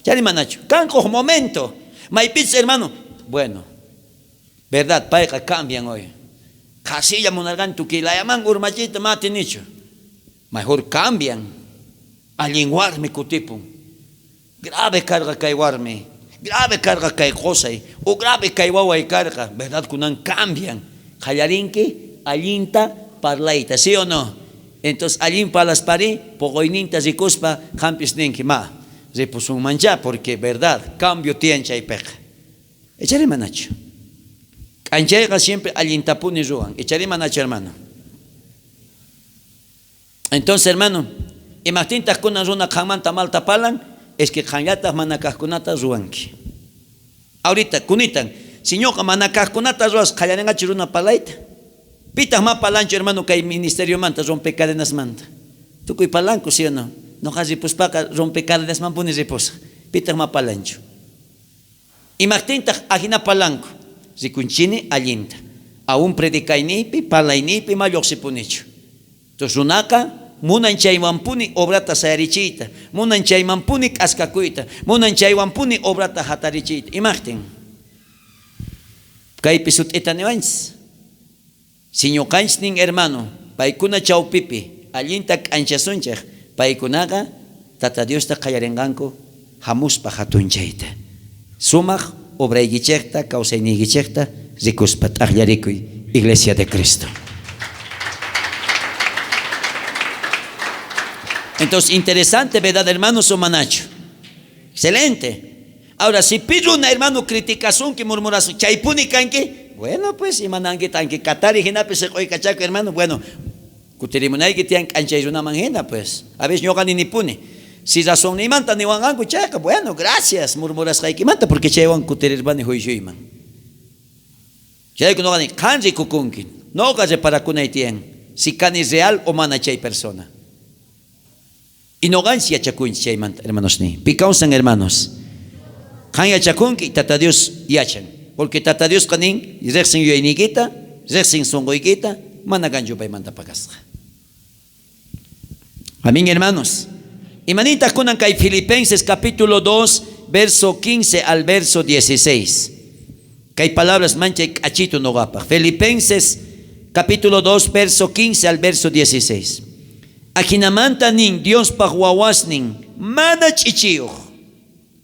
Chayri manachu? Kanqa uj momento, maypichus, hermano, bueno, verdad, payqa cambian hoy. Qhasilla munarqani tukuy layaman urmachiyta ma atinichu. Mejor cambian. Allin warmi kutipun. Grave karqa kay warmi, grave karqa kay qosay, o grave kay waway karqa, verdad kunan cambian. Qallarinki allinta parlayta, sí o no? Entonces allin parlaspari poqoyninta rikuspa qampis ninki, ma, ripusunmanchá, porque verdad, cambio tiyan chaypiqa. Ichari manachu? K'anchayqa siempre allintapuni ruwan. Ichari manachu, hermano? Entonces, hermano, imajtintaj kunan runa qanmanta malta parlan? Es que qanllataj mana kajkunata ruwanki. Ahorita, kunitan, si ñoqa mana kajkunata ruwas, qallarinqachu runa parlayta? Pitaj ma parlanchu, hermano, kay ministeriomanta, rompecadenasmanta? Tukuy parlanku, sí o no? Noqa ripuspaqa rompecadenasmanpuni ripusaj. Pitaj ma parlanchu? Imajtintaj ajina parlanku? Rikunchini allinta. Aún predicayniypi, parlayniypi ma llojsipunichu. Entonces runaqa munan chaywanpuni obrata sayarichiyta, munan chaymanpuni k'askakuyta, munan chaywanpuni obrata jatarichiyta. Imajtin? Kaypi sut'ita niwanchis. Si ñoqanchis nin, hermano, paykuna chawpipi allinta k'anchasunchej, paykunaqa Tata Diosta qallarinqanku jamuspa jatunchayta. Sumaj obraykichejta, kawsayniykichejta rikuspa t'ajllarikuy, Iglesia de Cristo. Entonces, interesante, ¿verdad, hermanos, o manachu? Excelente. Ahora, si pi runa, hermano, criticasunki, murmurasunki, chaypuni kanki, bueno, pues, imananki tanki, katari jinapi seq'oykachaku, hermano, bueno, kutirimunayki tiyan k'anchay runaman jina, pues. A veces ñoqa ninipuni, Si razonniymanta niwanqanku chayqa, bueno, gracias murmurasqaykimanta, porque chaywan kutirirpani juicioyman. Chayrayku noqa ni, qan rikukunki, noqa reparakunay tiyan si kani real o mana chay persona. Y noqanchis yachakunchis chaymanta, hermanosniy. Pi kawsan, hermanos? Qan yachakunki, Tata Dios yachan. Porque Tata Diosqa nin, rejsin yuyayniykita, rejsin sonqoykita, mana kanchu paymanta pakasqa. Amén, hermanos. Imanintaq kunan kay Filipenses capítulo 2, verso 15 al verso 16. Kay palabras manchay k'achitu noqapaq. Filipenses capítulo 2, verso 15 al verso 16. Ajinamanta nin Diospaj wawasnin mana ch'ichiyoj.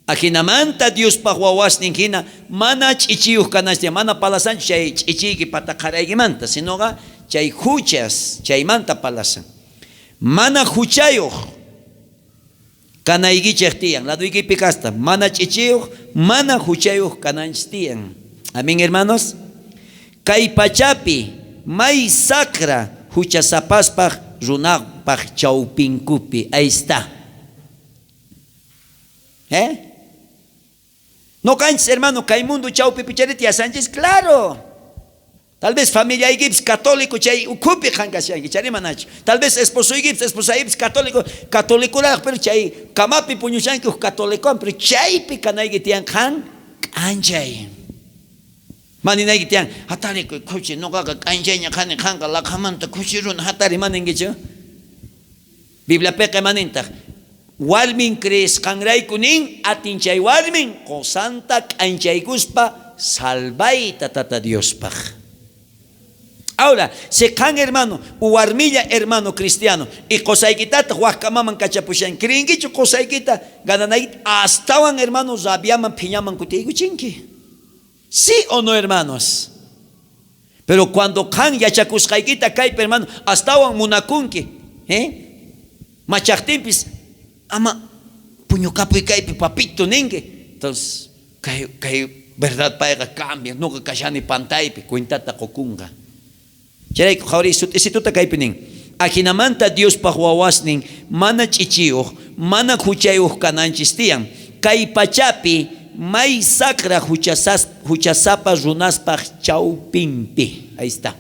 Ajinamanta Diospaj wawasnin jina mana ch'ichiyoj kanastia, mana palasanchu chay ch'ichiyki pataqaraykimanta, sinoqa chay juchas chaymanta palasan. Mana juchayoj kanaykichej tiyan, laduykipi kasta, mana ch'ichiyoj, mana juchayoj kananchis tiyan. Amén, hermanos. Kay pachapi may saqra juchasapaspaj runapaj chawpinkupi. Ahí está. ¿Eh? Noqanchis, hermano, kay mundo chawpipi chayri tiyasanchis, claro. Tal vez familiaykipis católico chay ukhupi qan kashanki, chayri manachu. Tal vez esposoykipis, esposaykipis católico, católicoraj, pero chay camapi puñushanki uj católicowan, pero chaypi kanayki tiyan qan k'anchay. Maninayki tiyan, hatarikuy khuchi, noqaqa k'anchayña qani, qanqa laqhamanta khuchi runa, hatari, maninkichu? Bibliapiqa imanintaq? Warmin creesqanrayku nin, atin chay warmin qosanta k'anchaykuspa salvayta Tata Diospaj. Ahora, si qan hermano, warmilla hermano cristiano, y qosaykitataj waj kamaman kachapushan, creenkichu qosaykita gananaykita astawan hermano rabiaman phiñaman kutiykuchinki? ¿Sí o no, hermanos? Pero cuando qan yachakusqaykita kaypi hermano astawan munakunki, ¿eh? Machajtinpis ama puñukapuy kaypi papito ninki. Entonces, kay, kay verdad payqa cambia, noqa kashani pantaypi cuentata qokunqa. Chayrayku qhawariy sut'isituta kaypi nin. Ajinamanta Diospaj wawasnin mana ch'ichiyoj, mana juchayoj kananchis tiyan. Kay pachapi may saqra juchasapa runaspaj chawpinpi. Ahí está.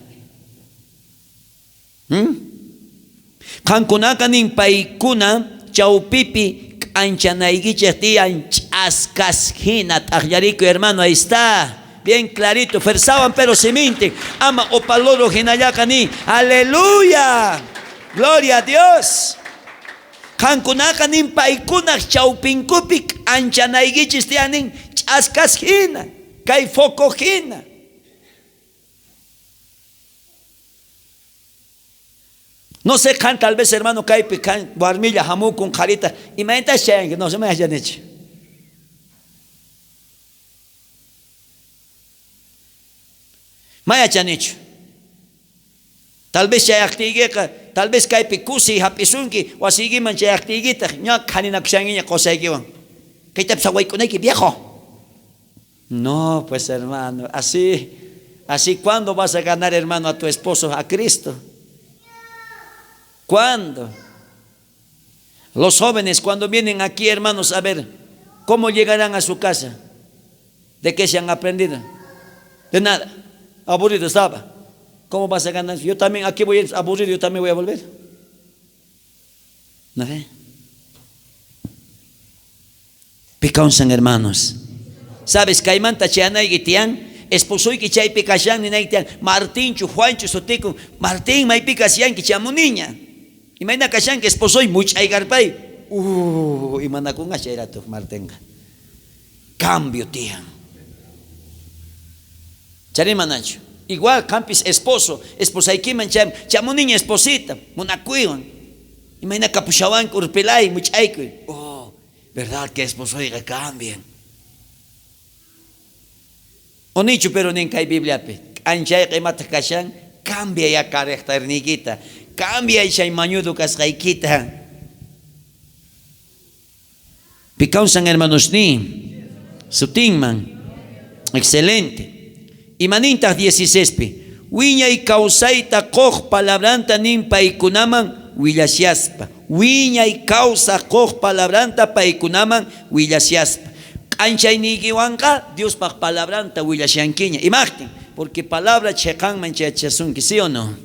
Qankunaqa nin paykuna chawpipi k'anchanaykichej tiyan ch'askas jina. T'ajllarikuy, hermano, ahí está. Bien clarito, fersawan pero simintin. Ama opaloro jinallaqa nin. Aleluya. Gloria a Dios. Qankunaqa nin paykunaj chawpinkupi k'anchanaykichis tiyan nin ch'askas jina, kay foco jina. No sé, qan tal vez hermano kaypi qan warmilla hamukun qharita, imaynatas chayanki, no sé, may yachanichu. May yachanichu. Tal vez chayaqtiykiqa, tal vez kaypi kusiy hap'isunki, wasiykiman chayaqtiykitaq ña khaninakushankiña qosaykiwan. Kaytapis sawaykunayki, viejo. No, pues hermano, así, así, ¿cuándo vas a ganar, hermano, a tu esposo, a Cristo? ¿Cuándo? Los jóvenes cuando vienen aquí, hermanos, a ver, ¿cómo llegarán a su casa? ¿De qué se han aprendido? De nada. Aburrido estaba. ¿Cómo vas a ganar? Yo también aquí voy a ir aburrido, yo también voy a volver. ¿No ve? Picaunsan, hermanos. ¿Sabes? Kaymanta chayanayki tiyan, esposoyki chaypi kashan ninayki tiyan, Martinchu, Juanchu sutikun, Martín maypi kashanki chamuniña. Imayna kashanki esposoy much'aykarpay. Imanakunqa chay rato Martinqa. Cambio tiyan. Charimanachu. Igual qampis esposo, esposaykiman chamuniña esposita, munakuywan. Imayna kapushawanki urpilay much'aykuy. Oh, verdad que esposoyqa cambian. Onichu pero nin kay Bibliapi. K'anchayqa imataq kashan, cambia ya carácterniykita, cambia chay mañudo kasqaykita. Picausan hermanos ni sutinman. Excelente. Imanintaq 16pi. Wiñay kawsayta quq palabranta nin paykunaman willashaspa. Wiñay kawsaj qoj palabranta paykunaman willashaspa. K'anchayniykiwanqa Diospaj palabranta willashankiña. Imajtin? Porque palabra cheqanman chayachisunki, ¿sí o no?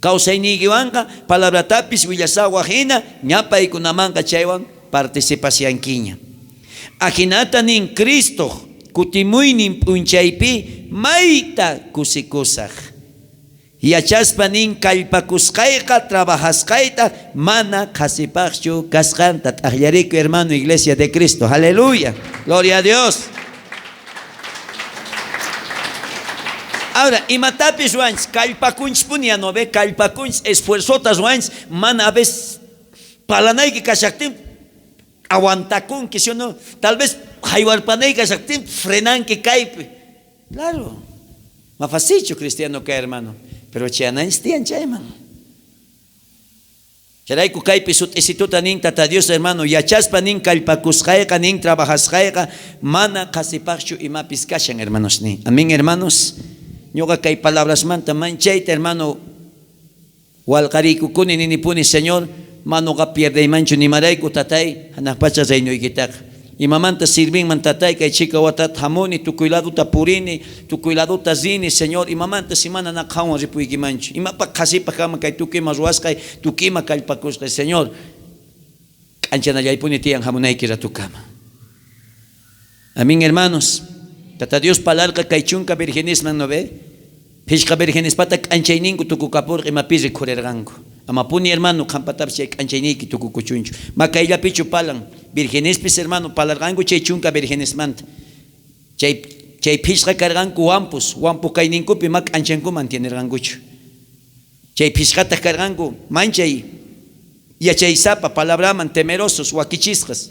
Kawsayniykiwanqa palabratapis willashawaj hina ña paykunamanqa chaywan participashankiña. Ajinata nin Cristoj kutimuynin p'unchaypi mayta kusikusaj. Yachaspa nin kallpakusqayqa trabajasqayta mana qhasipajchu kasqanta. T'ajllarikuy, hermano, Iglesia de Cristo. Aleluya. Gloria a Dios. Ahora, imatapis ruwanchis, kallpakunchispuni ya no ve, kallpakunchis, esfuerzota ruwanchis, mana a veces palanayki kashajtin aguantakunki, ¿sí o no? Tal vez haywarpanayki kashajtin frenanki kaypi. Claro, ma facilchu cristiano kay, hermano, pero chayananchis tiyan chayman. Chayrayku kaypi sut'isituta nin Tata Dios, hermano, yachaspa nin kallpakusqayqa, nin trabajasqayqa, mana qhasipajchu imapis kashan, hermanos nin. Amén, hermanos. Ñuqa kay palabrasmanta manchayta, hermano, walqariykukuni ninipuni, Señor, manoqa pierdeymanchu nimarayku, tatay, hanaq pacha reinoykitaqa. Imamanta sirvinman, tatay, kay chika watata hamuni, tukuy laduta purini, tukuy laduta rini, Señor, imamanta si mana na qhanwan ripuykimanchu. Imapaq qhasipaq kanman kay tukuy ima ruwasqay, tukuy ima kallpakusqay, Señor, k'anchanallaypuni tiyan hamunayki ratukama. Amén, hermanos. Tata Dios palarqa kay chunka virgenisman, ¿no ve? Phishqa virgenispata k'anchayninku tukukapurqa imapi rikhurerqanku. Amapuni, hermano, qhampatapis chay k'anchayniyki tukukuchunchu. Makayllapichu palan. Virgenispis, hermano, palarqanku chay chunka virgenismanta. Chay chay phishqa karqanku wampus, wampu kayninkupi ma k'anchanku mantienerqankuchu. Chay phishqataq karqanku manchay yachaysapa palabraman temerosos wakichisqas.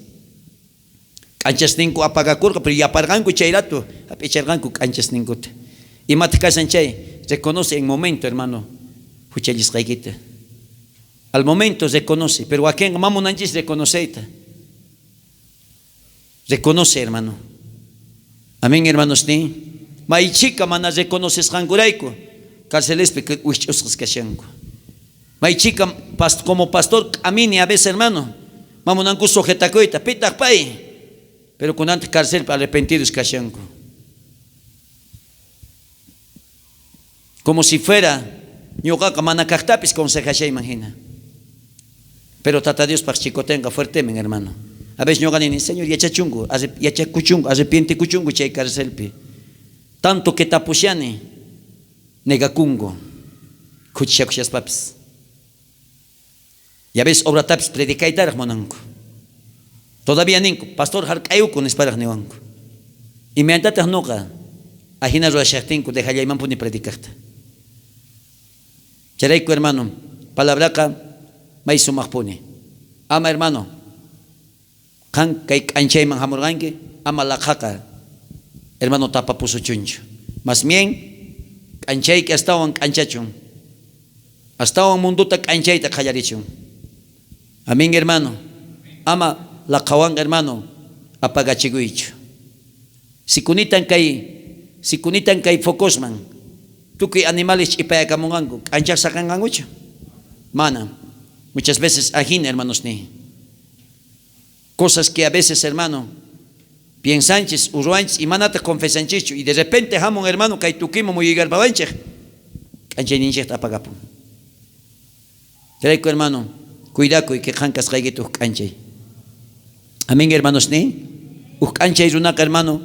K'anchasninku apagakurqa, pero yaparqanku chay rato, hap'icharqanku k'anchasninkuta. Imataq kashan chay? Reconoce en momento, hermano, huchallisqaykita. Al momento reconoce, pero wakinqa ma munanchis reconoceyta. Reconoce, hermano. Amén, hermanos, ni. Maychika mana reconocesqankurayku, carcelespi wich'usqas kashanku. Maychika como pastor k'amini a veces, hermano, mamunanku sujetakuyta, pitaq pay. Pero kunantaq carcelpi arrepentidos kashanku. Como si fuera ñuqaqa mana kaqtapis consejashayman hina. Pero Tata Diospaq chikotenqa fuertemen, hermano. A veces ñuqa nini, Señor, yachachunku, yachakuchunku, arrepientikuchunku chay carcelpi. Tanto que tapushani, negakunku, khuchishakushaspapis. Y a veces obratapis predicaytaraq munanku. Todavía ninku, pastor hark'ayuku nisparaq niwanku. Imayntataq nuqa ajina ruwashaqtinku dejallaymanpuni predicaqta. Chayrayku, hermano, palabraqa may sumaqpuni. Ama, hermano, qan kay k'anchayman hamurqanki, ama laqhaqa, hermano, tapapusuchunchu. Más bien, k'anchayki astawan k'anchachun. Astawan munduta k'anchayta qallarichun. Amén, hermano. Ama laqhawanqa, hermano, apagachikuychu. Sikunitan kay focosman, tukuy animales ch'ipayakamunqanku, k'anchaq saqanqankuchu? Mana. Muchas veces ajina, hermanos, ni. Cosas que a veces, hermano, piensanchis, urwanchis, y manata confesanchischu, y de repente hamun, hermano, kay tukimo muyuykarpawanchej, k'anchayninchejta apagapun. Chayrayku, hermano, cuidakuy que qan kasqaykita uj k'anchay. Amén, hermanos, ni. Uj k'anchay runaqa, hermano,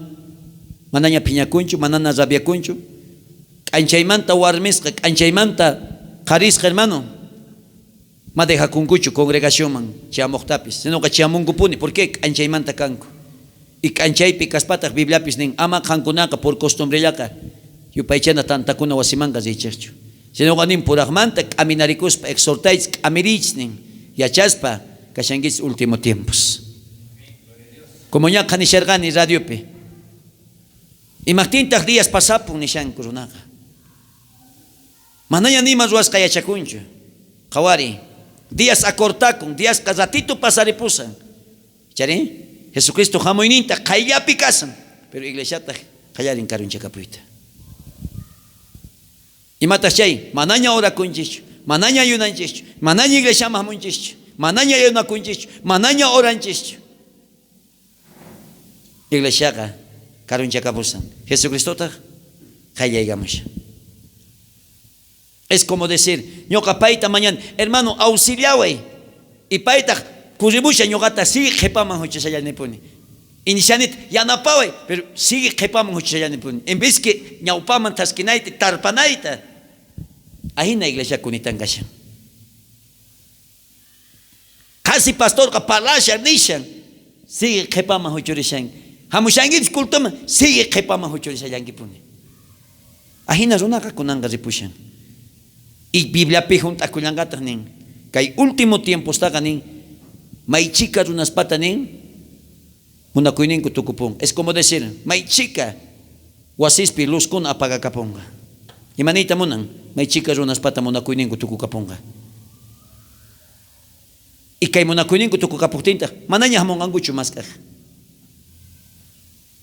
manaña phiñakunchu, manana rabiakunchu. K'anchaymanta warmisqa, k'anchaymanta qharisqa, hermano, ma dejakunkuchu congregacionman chamuqtapis, sinoqa chamunkupuni, ¿por qué? K'anchaymanta kanku. Y k'anchaypi kaspataq Bibliapis nin, ama qankunaqa por costumbrellaqa yupaychana tantakuna wasimanqa riychikchu. Sinoqa nin puraqmanta k'aminarikuspa exhortaychis, k'amiriychis nin, yachaspa kashankichis último tiempos. Como ñaqa nisharqani radiopi, imaqtintaq días pasapun nishanku runaqa. Manaña nima ruwasqa yachakunchu. Qhawari, días acortakun, días ratito pasaripusan. Chari, Jesucristo hamuyninta qayllapi kasan, pero iglesiataq qallarin karunchakapuyta. Imataq chay, manaña orakunchikchu, Manaña ayunanchischu, manaña iglesiaman jamunchischu, manaña ayunakunchischu, manaña oranchischu. Iglesiaqa karunchakapusan. Jesucristotaj qayllaykamushan. Es como decir, ñoqa payta mañani, hermano, auxiliaway. Y paytaj corrimushan ñoqata sigue qhepaman huchashallanipuni. Y nishanita, yanapaway, pero sigue qhepaman huchashallanipuni. En vez que ñawpaman thaskinayta, tarpanayta. Ajina iglesia kunitan kashan. Qhasi pastorqa parlashan, nishan, sigue qhepaman huchurishan. Hamushankichis cultoman, sigue qhepaman huchurishallankipuni. Ajina runaqa kunanqa ripushan. Y Bibliapi junt'akullanqataj nin, kay último tiempostaqa nin, may chhika runaspata nin, munakuyninku tukupunqa. Es como decir, may chhika wasispi luzkuna apagakapunqa. Ima niyta munan? May chhika runaspata munakuyninku tukukapunqa. Y kay munakuyninku tukukapojtintaj, manaña jamonqankuchu mask'aj.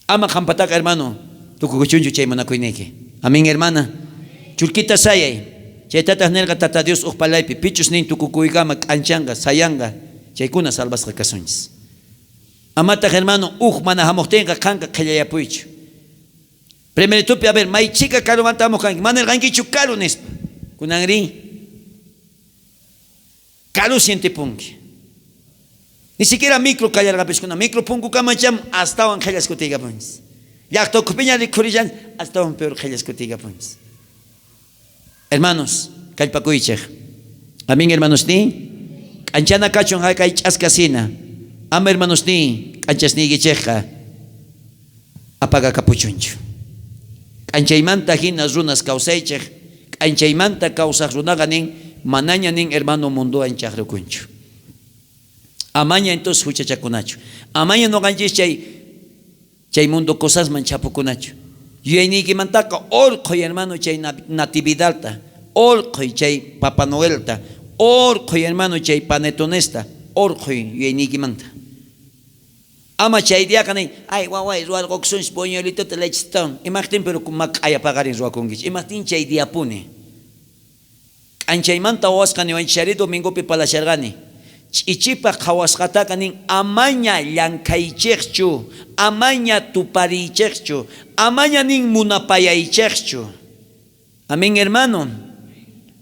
Ama qanpataqa, hermano, tukukuchunchu chay munakuyniyki. Amén, hermana. Churkita sayay. Chaytataj nerqa Tata Dios uj palaypi, pichus nin tukukuykama k'anchanqa, sayanqa, chaykuna salvasqa kasunchis. Amataj, hermano, uj mana jamojtenqa qanqa qhellayapuychu. Primeritupi, a ver, may chhika karumanta jamoj kanki, mana nerqankichu karu nispa. Kunanrí, karu sientepunki. Ni siquiera micro kallarqapis kuna, micro punkukama cham astawan qhellas kutiykapunchis. Llajta ukhupiña rikhurillan, astawan peor qhellas kutiykapunchis. Hermanos, kallpakuychej. Amén, hermanos ni. K'anchana kachun jaqay ch'aska sina. Ama, hermanos ni, k'anchasniykichejqa apagakapuchunchu. K'anchaymanta jina runas kawsaychej, k'anchaymanta kawsaj runaqa nin, manaña nin hermano mundowan chajrukunchu. Amaña entonces huchachakunachu. Amaña noqanchis chay chay mundo cosasman chhapukunachu. Yuyayniykimantaqa orqhoy hermano chay natividadta, orqhoy chay Papá Noelta, orqhoy hermano chay panetonesta, orqhoy yuyayniykimanta. Ama chay diaqa nin, ay waway ruwarqokusunchis buñuelitota lechitawan. Imajtin pero maq'aya paqarin ruwakunkichis. Imajtin chay diapuni. K'anchaymanta wawasqa niwanchishari domingopi palasharqani. Ch'ichipaj qhawasqataqa nin, amaña llankhaychejchu, amaña tupariychejchu, amaña nin munapayaychejchu. Amén, hermano.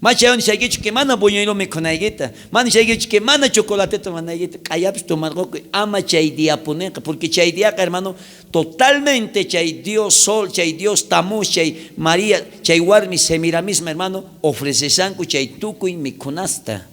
Machayon nishaykichu que mana buñuelo mikhunaykita, mana nishaykichu que mana chocolateta manaykita, q'ayapis tomarqokuy, ama chay diapuneqa, porque chay diaqa, hermano, totalmente chay Dios Sol, chay Dios Tamuz, chay María, chay warmi Semiramisma, hermano, ofrecesanku chay tukuy mikhunasta.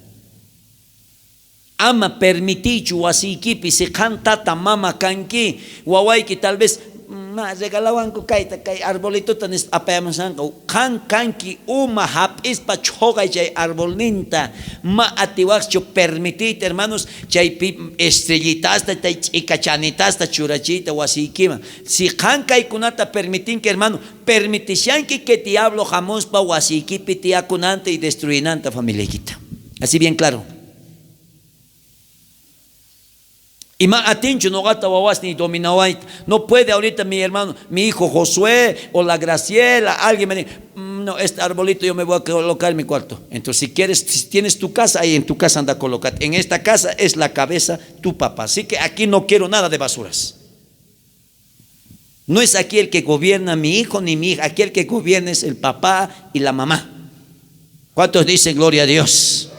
Ama permitiychu wasiykipi si qan tata mama kanki, wawayki tal vez ma regalawanku kayta, kay arbolitota nispa apayamushanqa, qan kanki uma hap'ispa chhoqay chay arbolninta, ma atiwajchu permitiyta, hermanos, chaypi estrellitasta, chay ch'ikachanitasta churachiyta wasiykiman. Si qan kaykunata permitinki, hermano, permitishanki que diablo jamuspa wasiykipi tiyakunanta y destruyinanta familiaykita. Así bien claro. Ima atinchu noqata wawasniy dominawayta. No puede ahorita mi hermano, mi hijo Josué o la Graciela, alguien me diga, no, este arbolito yo me voy a colocar en mi cuarto. Entonces, si quieres, si tienes tu casa, ahí en tu casa anda a colocar. En esta casa es la cabeza tu papá. Así que aquí no quiero nada de basuras. No es aquí el que gobierna mi hijo ni mi hija, aquí el que gobierna es el papá y la mamá. ¿Cuántos dicen gloria a Dios?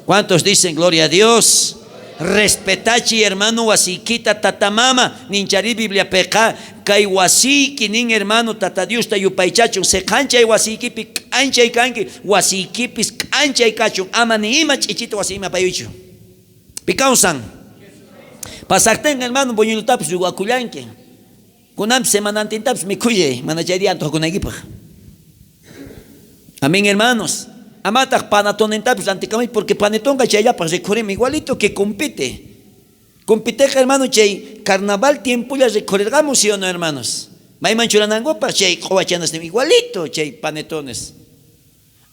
¿Cuántos dicen gloria a Dios? Respetachi hermano wasiykita tata mama, ninchari Biblia peqa kay wasiyki nin hermano tata Diosta yupaychachun, seqanchay wasiykipi k'anchay kanki, wasiykipis k'anchay kachun, ama ni ima ch'ichita wasiyman apayuychu. Pi kawsan? Pasaqtinqa hermano buñuelotapis ruwakullanki. Kunanpis semanantintapis mikhuyay, mana chay día antojakunaykipaj. Amén, hermanos. Amataq panatonintapis rantikamuychu, porque panetonqa chayllapaj rikhurin igualito que compite. Compiteqa, hermano, chay carnaval tiempolla rikhurirqamun, ¿sí o no, hermanos? Mayman churanankupaj chay q'uwachanasnin igualito chay panetones.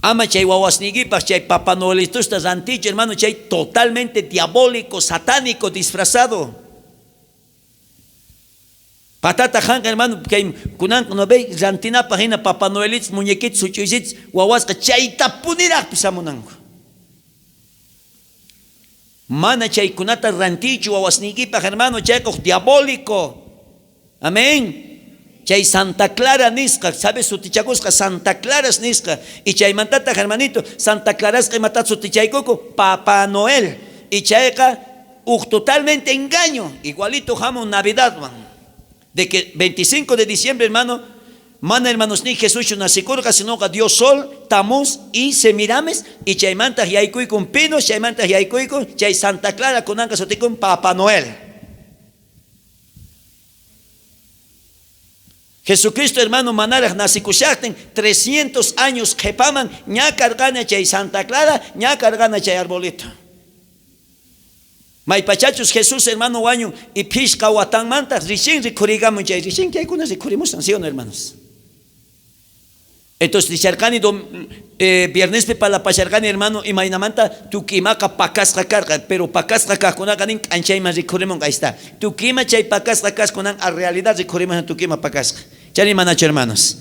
Ama chay wawasniykipaj chay Papá Noelitosta rantichu, hermano, chay totalmente diabólico, satánico, disfrazado. Patata qanqa hermano, kay kunanqa no ve rantinapaj hina Papá Noelitos, muñequitos, huch'uysitos, wawasqa chaytapunirajpis hamunanku. Mana chaykunata rantiychu wawasniykipaj hermano, chayqa uj diabólico. Amén. Chay Santa Clara nisqa, ¿sabes? Sutichakusqa Santa Claras nisqa. Y chaymantataj hermanito, Santa Clarasqa imata sutichaykuku? Papá Noel. Y chayqa uj totalmente engaño, igualito hamun Navidadwan. De que 25 de diciembre, hermano, mana hermanosniy Jesuschu nacikurqa, sinoqa Dios Sol, Tamuz y Semiramis, y chaymantaj yaykuykun pinos, chaymantaj yaykuykun chay Santa Clara kunanqa sutikun Papá Noel. Jesucristo hermano manaraj nacikushajtin 300 años qhepaman ña karqana chay Santa Clara, ña karqana chay arbolito. Maypachachus Jesús hermano wañun y phishqa watanmantaj recién rikhuriykamun chay, recién chaykuna rikhurimushan, ¿sí o no, hermanos? Entonces nisharqani viernespi parlapasharqani hermano imaynamanta tukuy imaqa pakasqa karqa, pero pakasqa kajkunaqa nin k'anchayman rikhurimunqa, ahí está. Tukuy ima chay pakasqa kaskunan a realidad rikhurimushan tukuy ima pakasqa. Chayri manachu hermanos?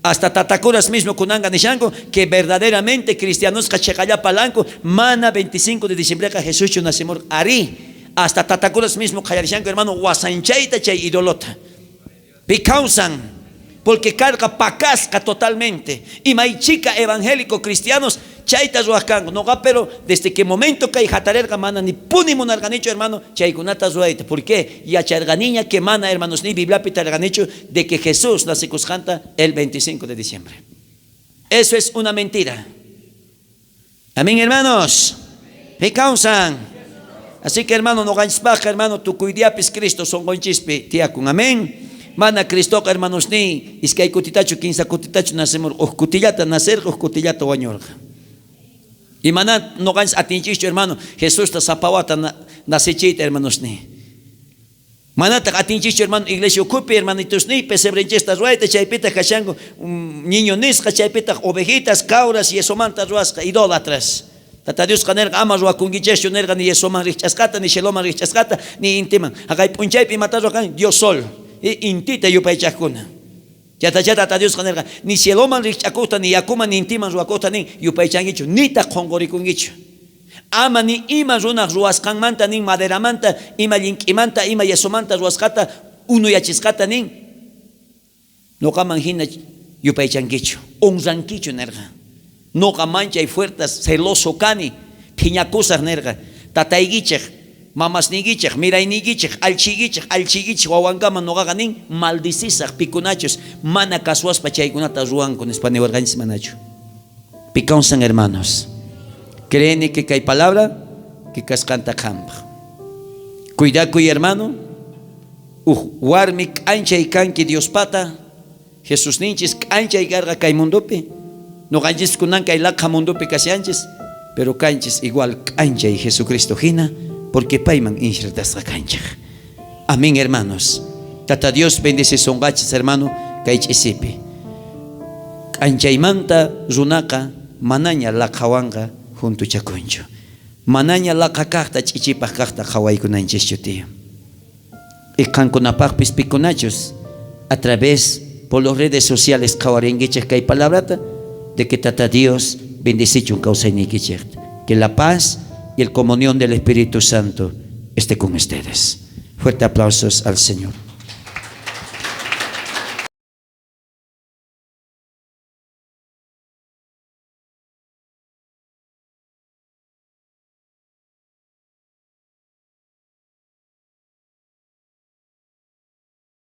Hasta tatakuras mismo kunanqa nishanku que verdaderamente cristianosqa cheqalla parlanku mana 25 de diciembreqa Jesuschu nacimurqa. Arí, hasta tatakuras mismo qhallarishanku hermano wasanchayta chay idolota. Pi kawsan, porque karqa pakasqa totalmente. Y may chhika evangélico cristianos chayta ruwaj kanku. Noqa pero desde que momento kay jatarerqa mana ni puni munarqanichu hermano chaykunata ruwayta. ¿Por qué? Yacharqaniña que mana hermanosniy Bibliapi tarqanichu de que Jesús nacikusqanta el 25 de diciembre. Eso es una mentira. Amén, hermanos. Pi kawsan. Así que hermano, noqanchispajqa hermano, tukuy diapis Cristo sonqonchispi tiyakun. Amén. Mana Cristoqa hermanosniy iskay kutitachu, kinsa kutitachu nacemurqa, uj kutillata nacerqa, uj kutillata wañurqa. Y mana noqanchis atinchischu hermano Jesusta sapa wata nacechiyta hermanosniy. Manataj atinchischu hermano iglesia ukhupi hermanitosniy pesebrenchista ruwayta, chaypitaj kashanku niño nisqa, chaypitaj ovejitas, cabras, yesomanta ruwasqa, idólatras. Tata Diosqa nerqa, ama ruwakunkichejchu nerqa ni yesoman rijch'asqata, ni cieloman rijch'asqata, ni intiman. Jaqay p'unchaypi imata ruwarqanku? Dios sol, intita yupaychajkuna. Chaytachá Tata Diosqa nerqa, ni cieloman rijch'akojta, ni yakuman, ni intiman ruwakojta nin yupaychankichu, nitaj qhonqorikunkichu. Ama ni ima runaj ruwasqanmanta nin maderamanta, ima llink'imanta, ima yesomanta ruwasqata, unuyachisqata nin noqaman jina yupaychankichu, honrankichu nerqa. Noqa manchay fuertas, celoso kani, phiñakusaj nerqa. Tataykichej, mamasniykichej, mirayniykichej, allchiykichej, allchiykichej wawankama noqaqa nin maldicisaj pikunachus mana kasuwaspa chaykunata ruwanku nispa niwarqanchis manachu. Pi kawsan hermanos. Creeni que kay palabra que kasqanta qanpaj. Cuidakuy hermano, uj warmi k'anchay kanki Diospata, Jesusninchis k'anchay karqa kay mundopi, noqanchis kunan kay laqha mundopi kashanchis, pero kanchis igual k'anchay Jesucristo hina, porque payman injertasqa kanchej. Amén, hermanos. Tata Dios bendecisonqachis, hermano, kay ch'isipi. K'anchaymanta runaqa manaña laqhawanqa juntuchakunchu. Manaña laqha kajta ch'ichipaj kajta qhawaykunanchischu tiyan. Y qankunapajpis pikunachus a través por los redes sociales qhawarinkichej kay palabrata de que Tata Dios bendecichun kawsayniykichejta. Que la paz y el comunión del Espíritu Santo esté con ustedes. Fuerte aplausos al Señor.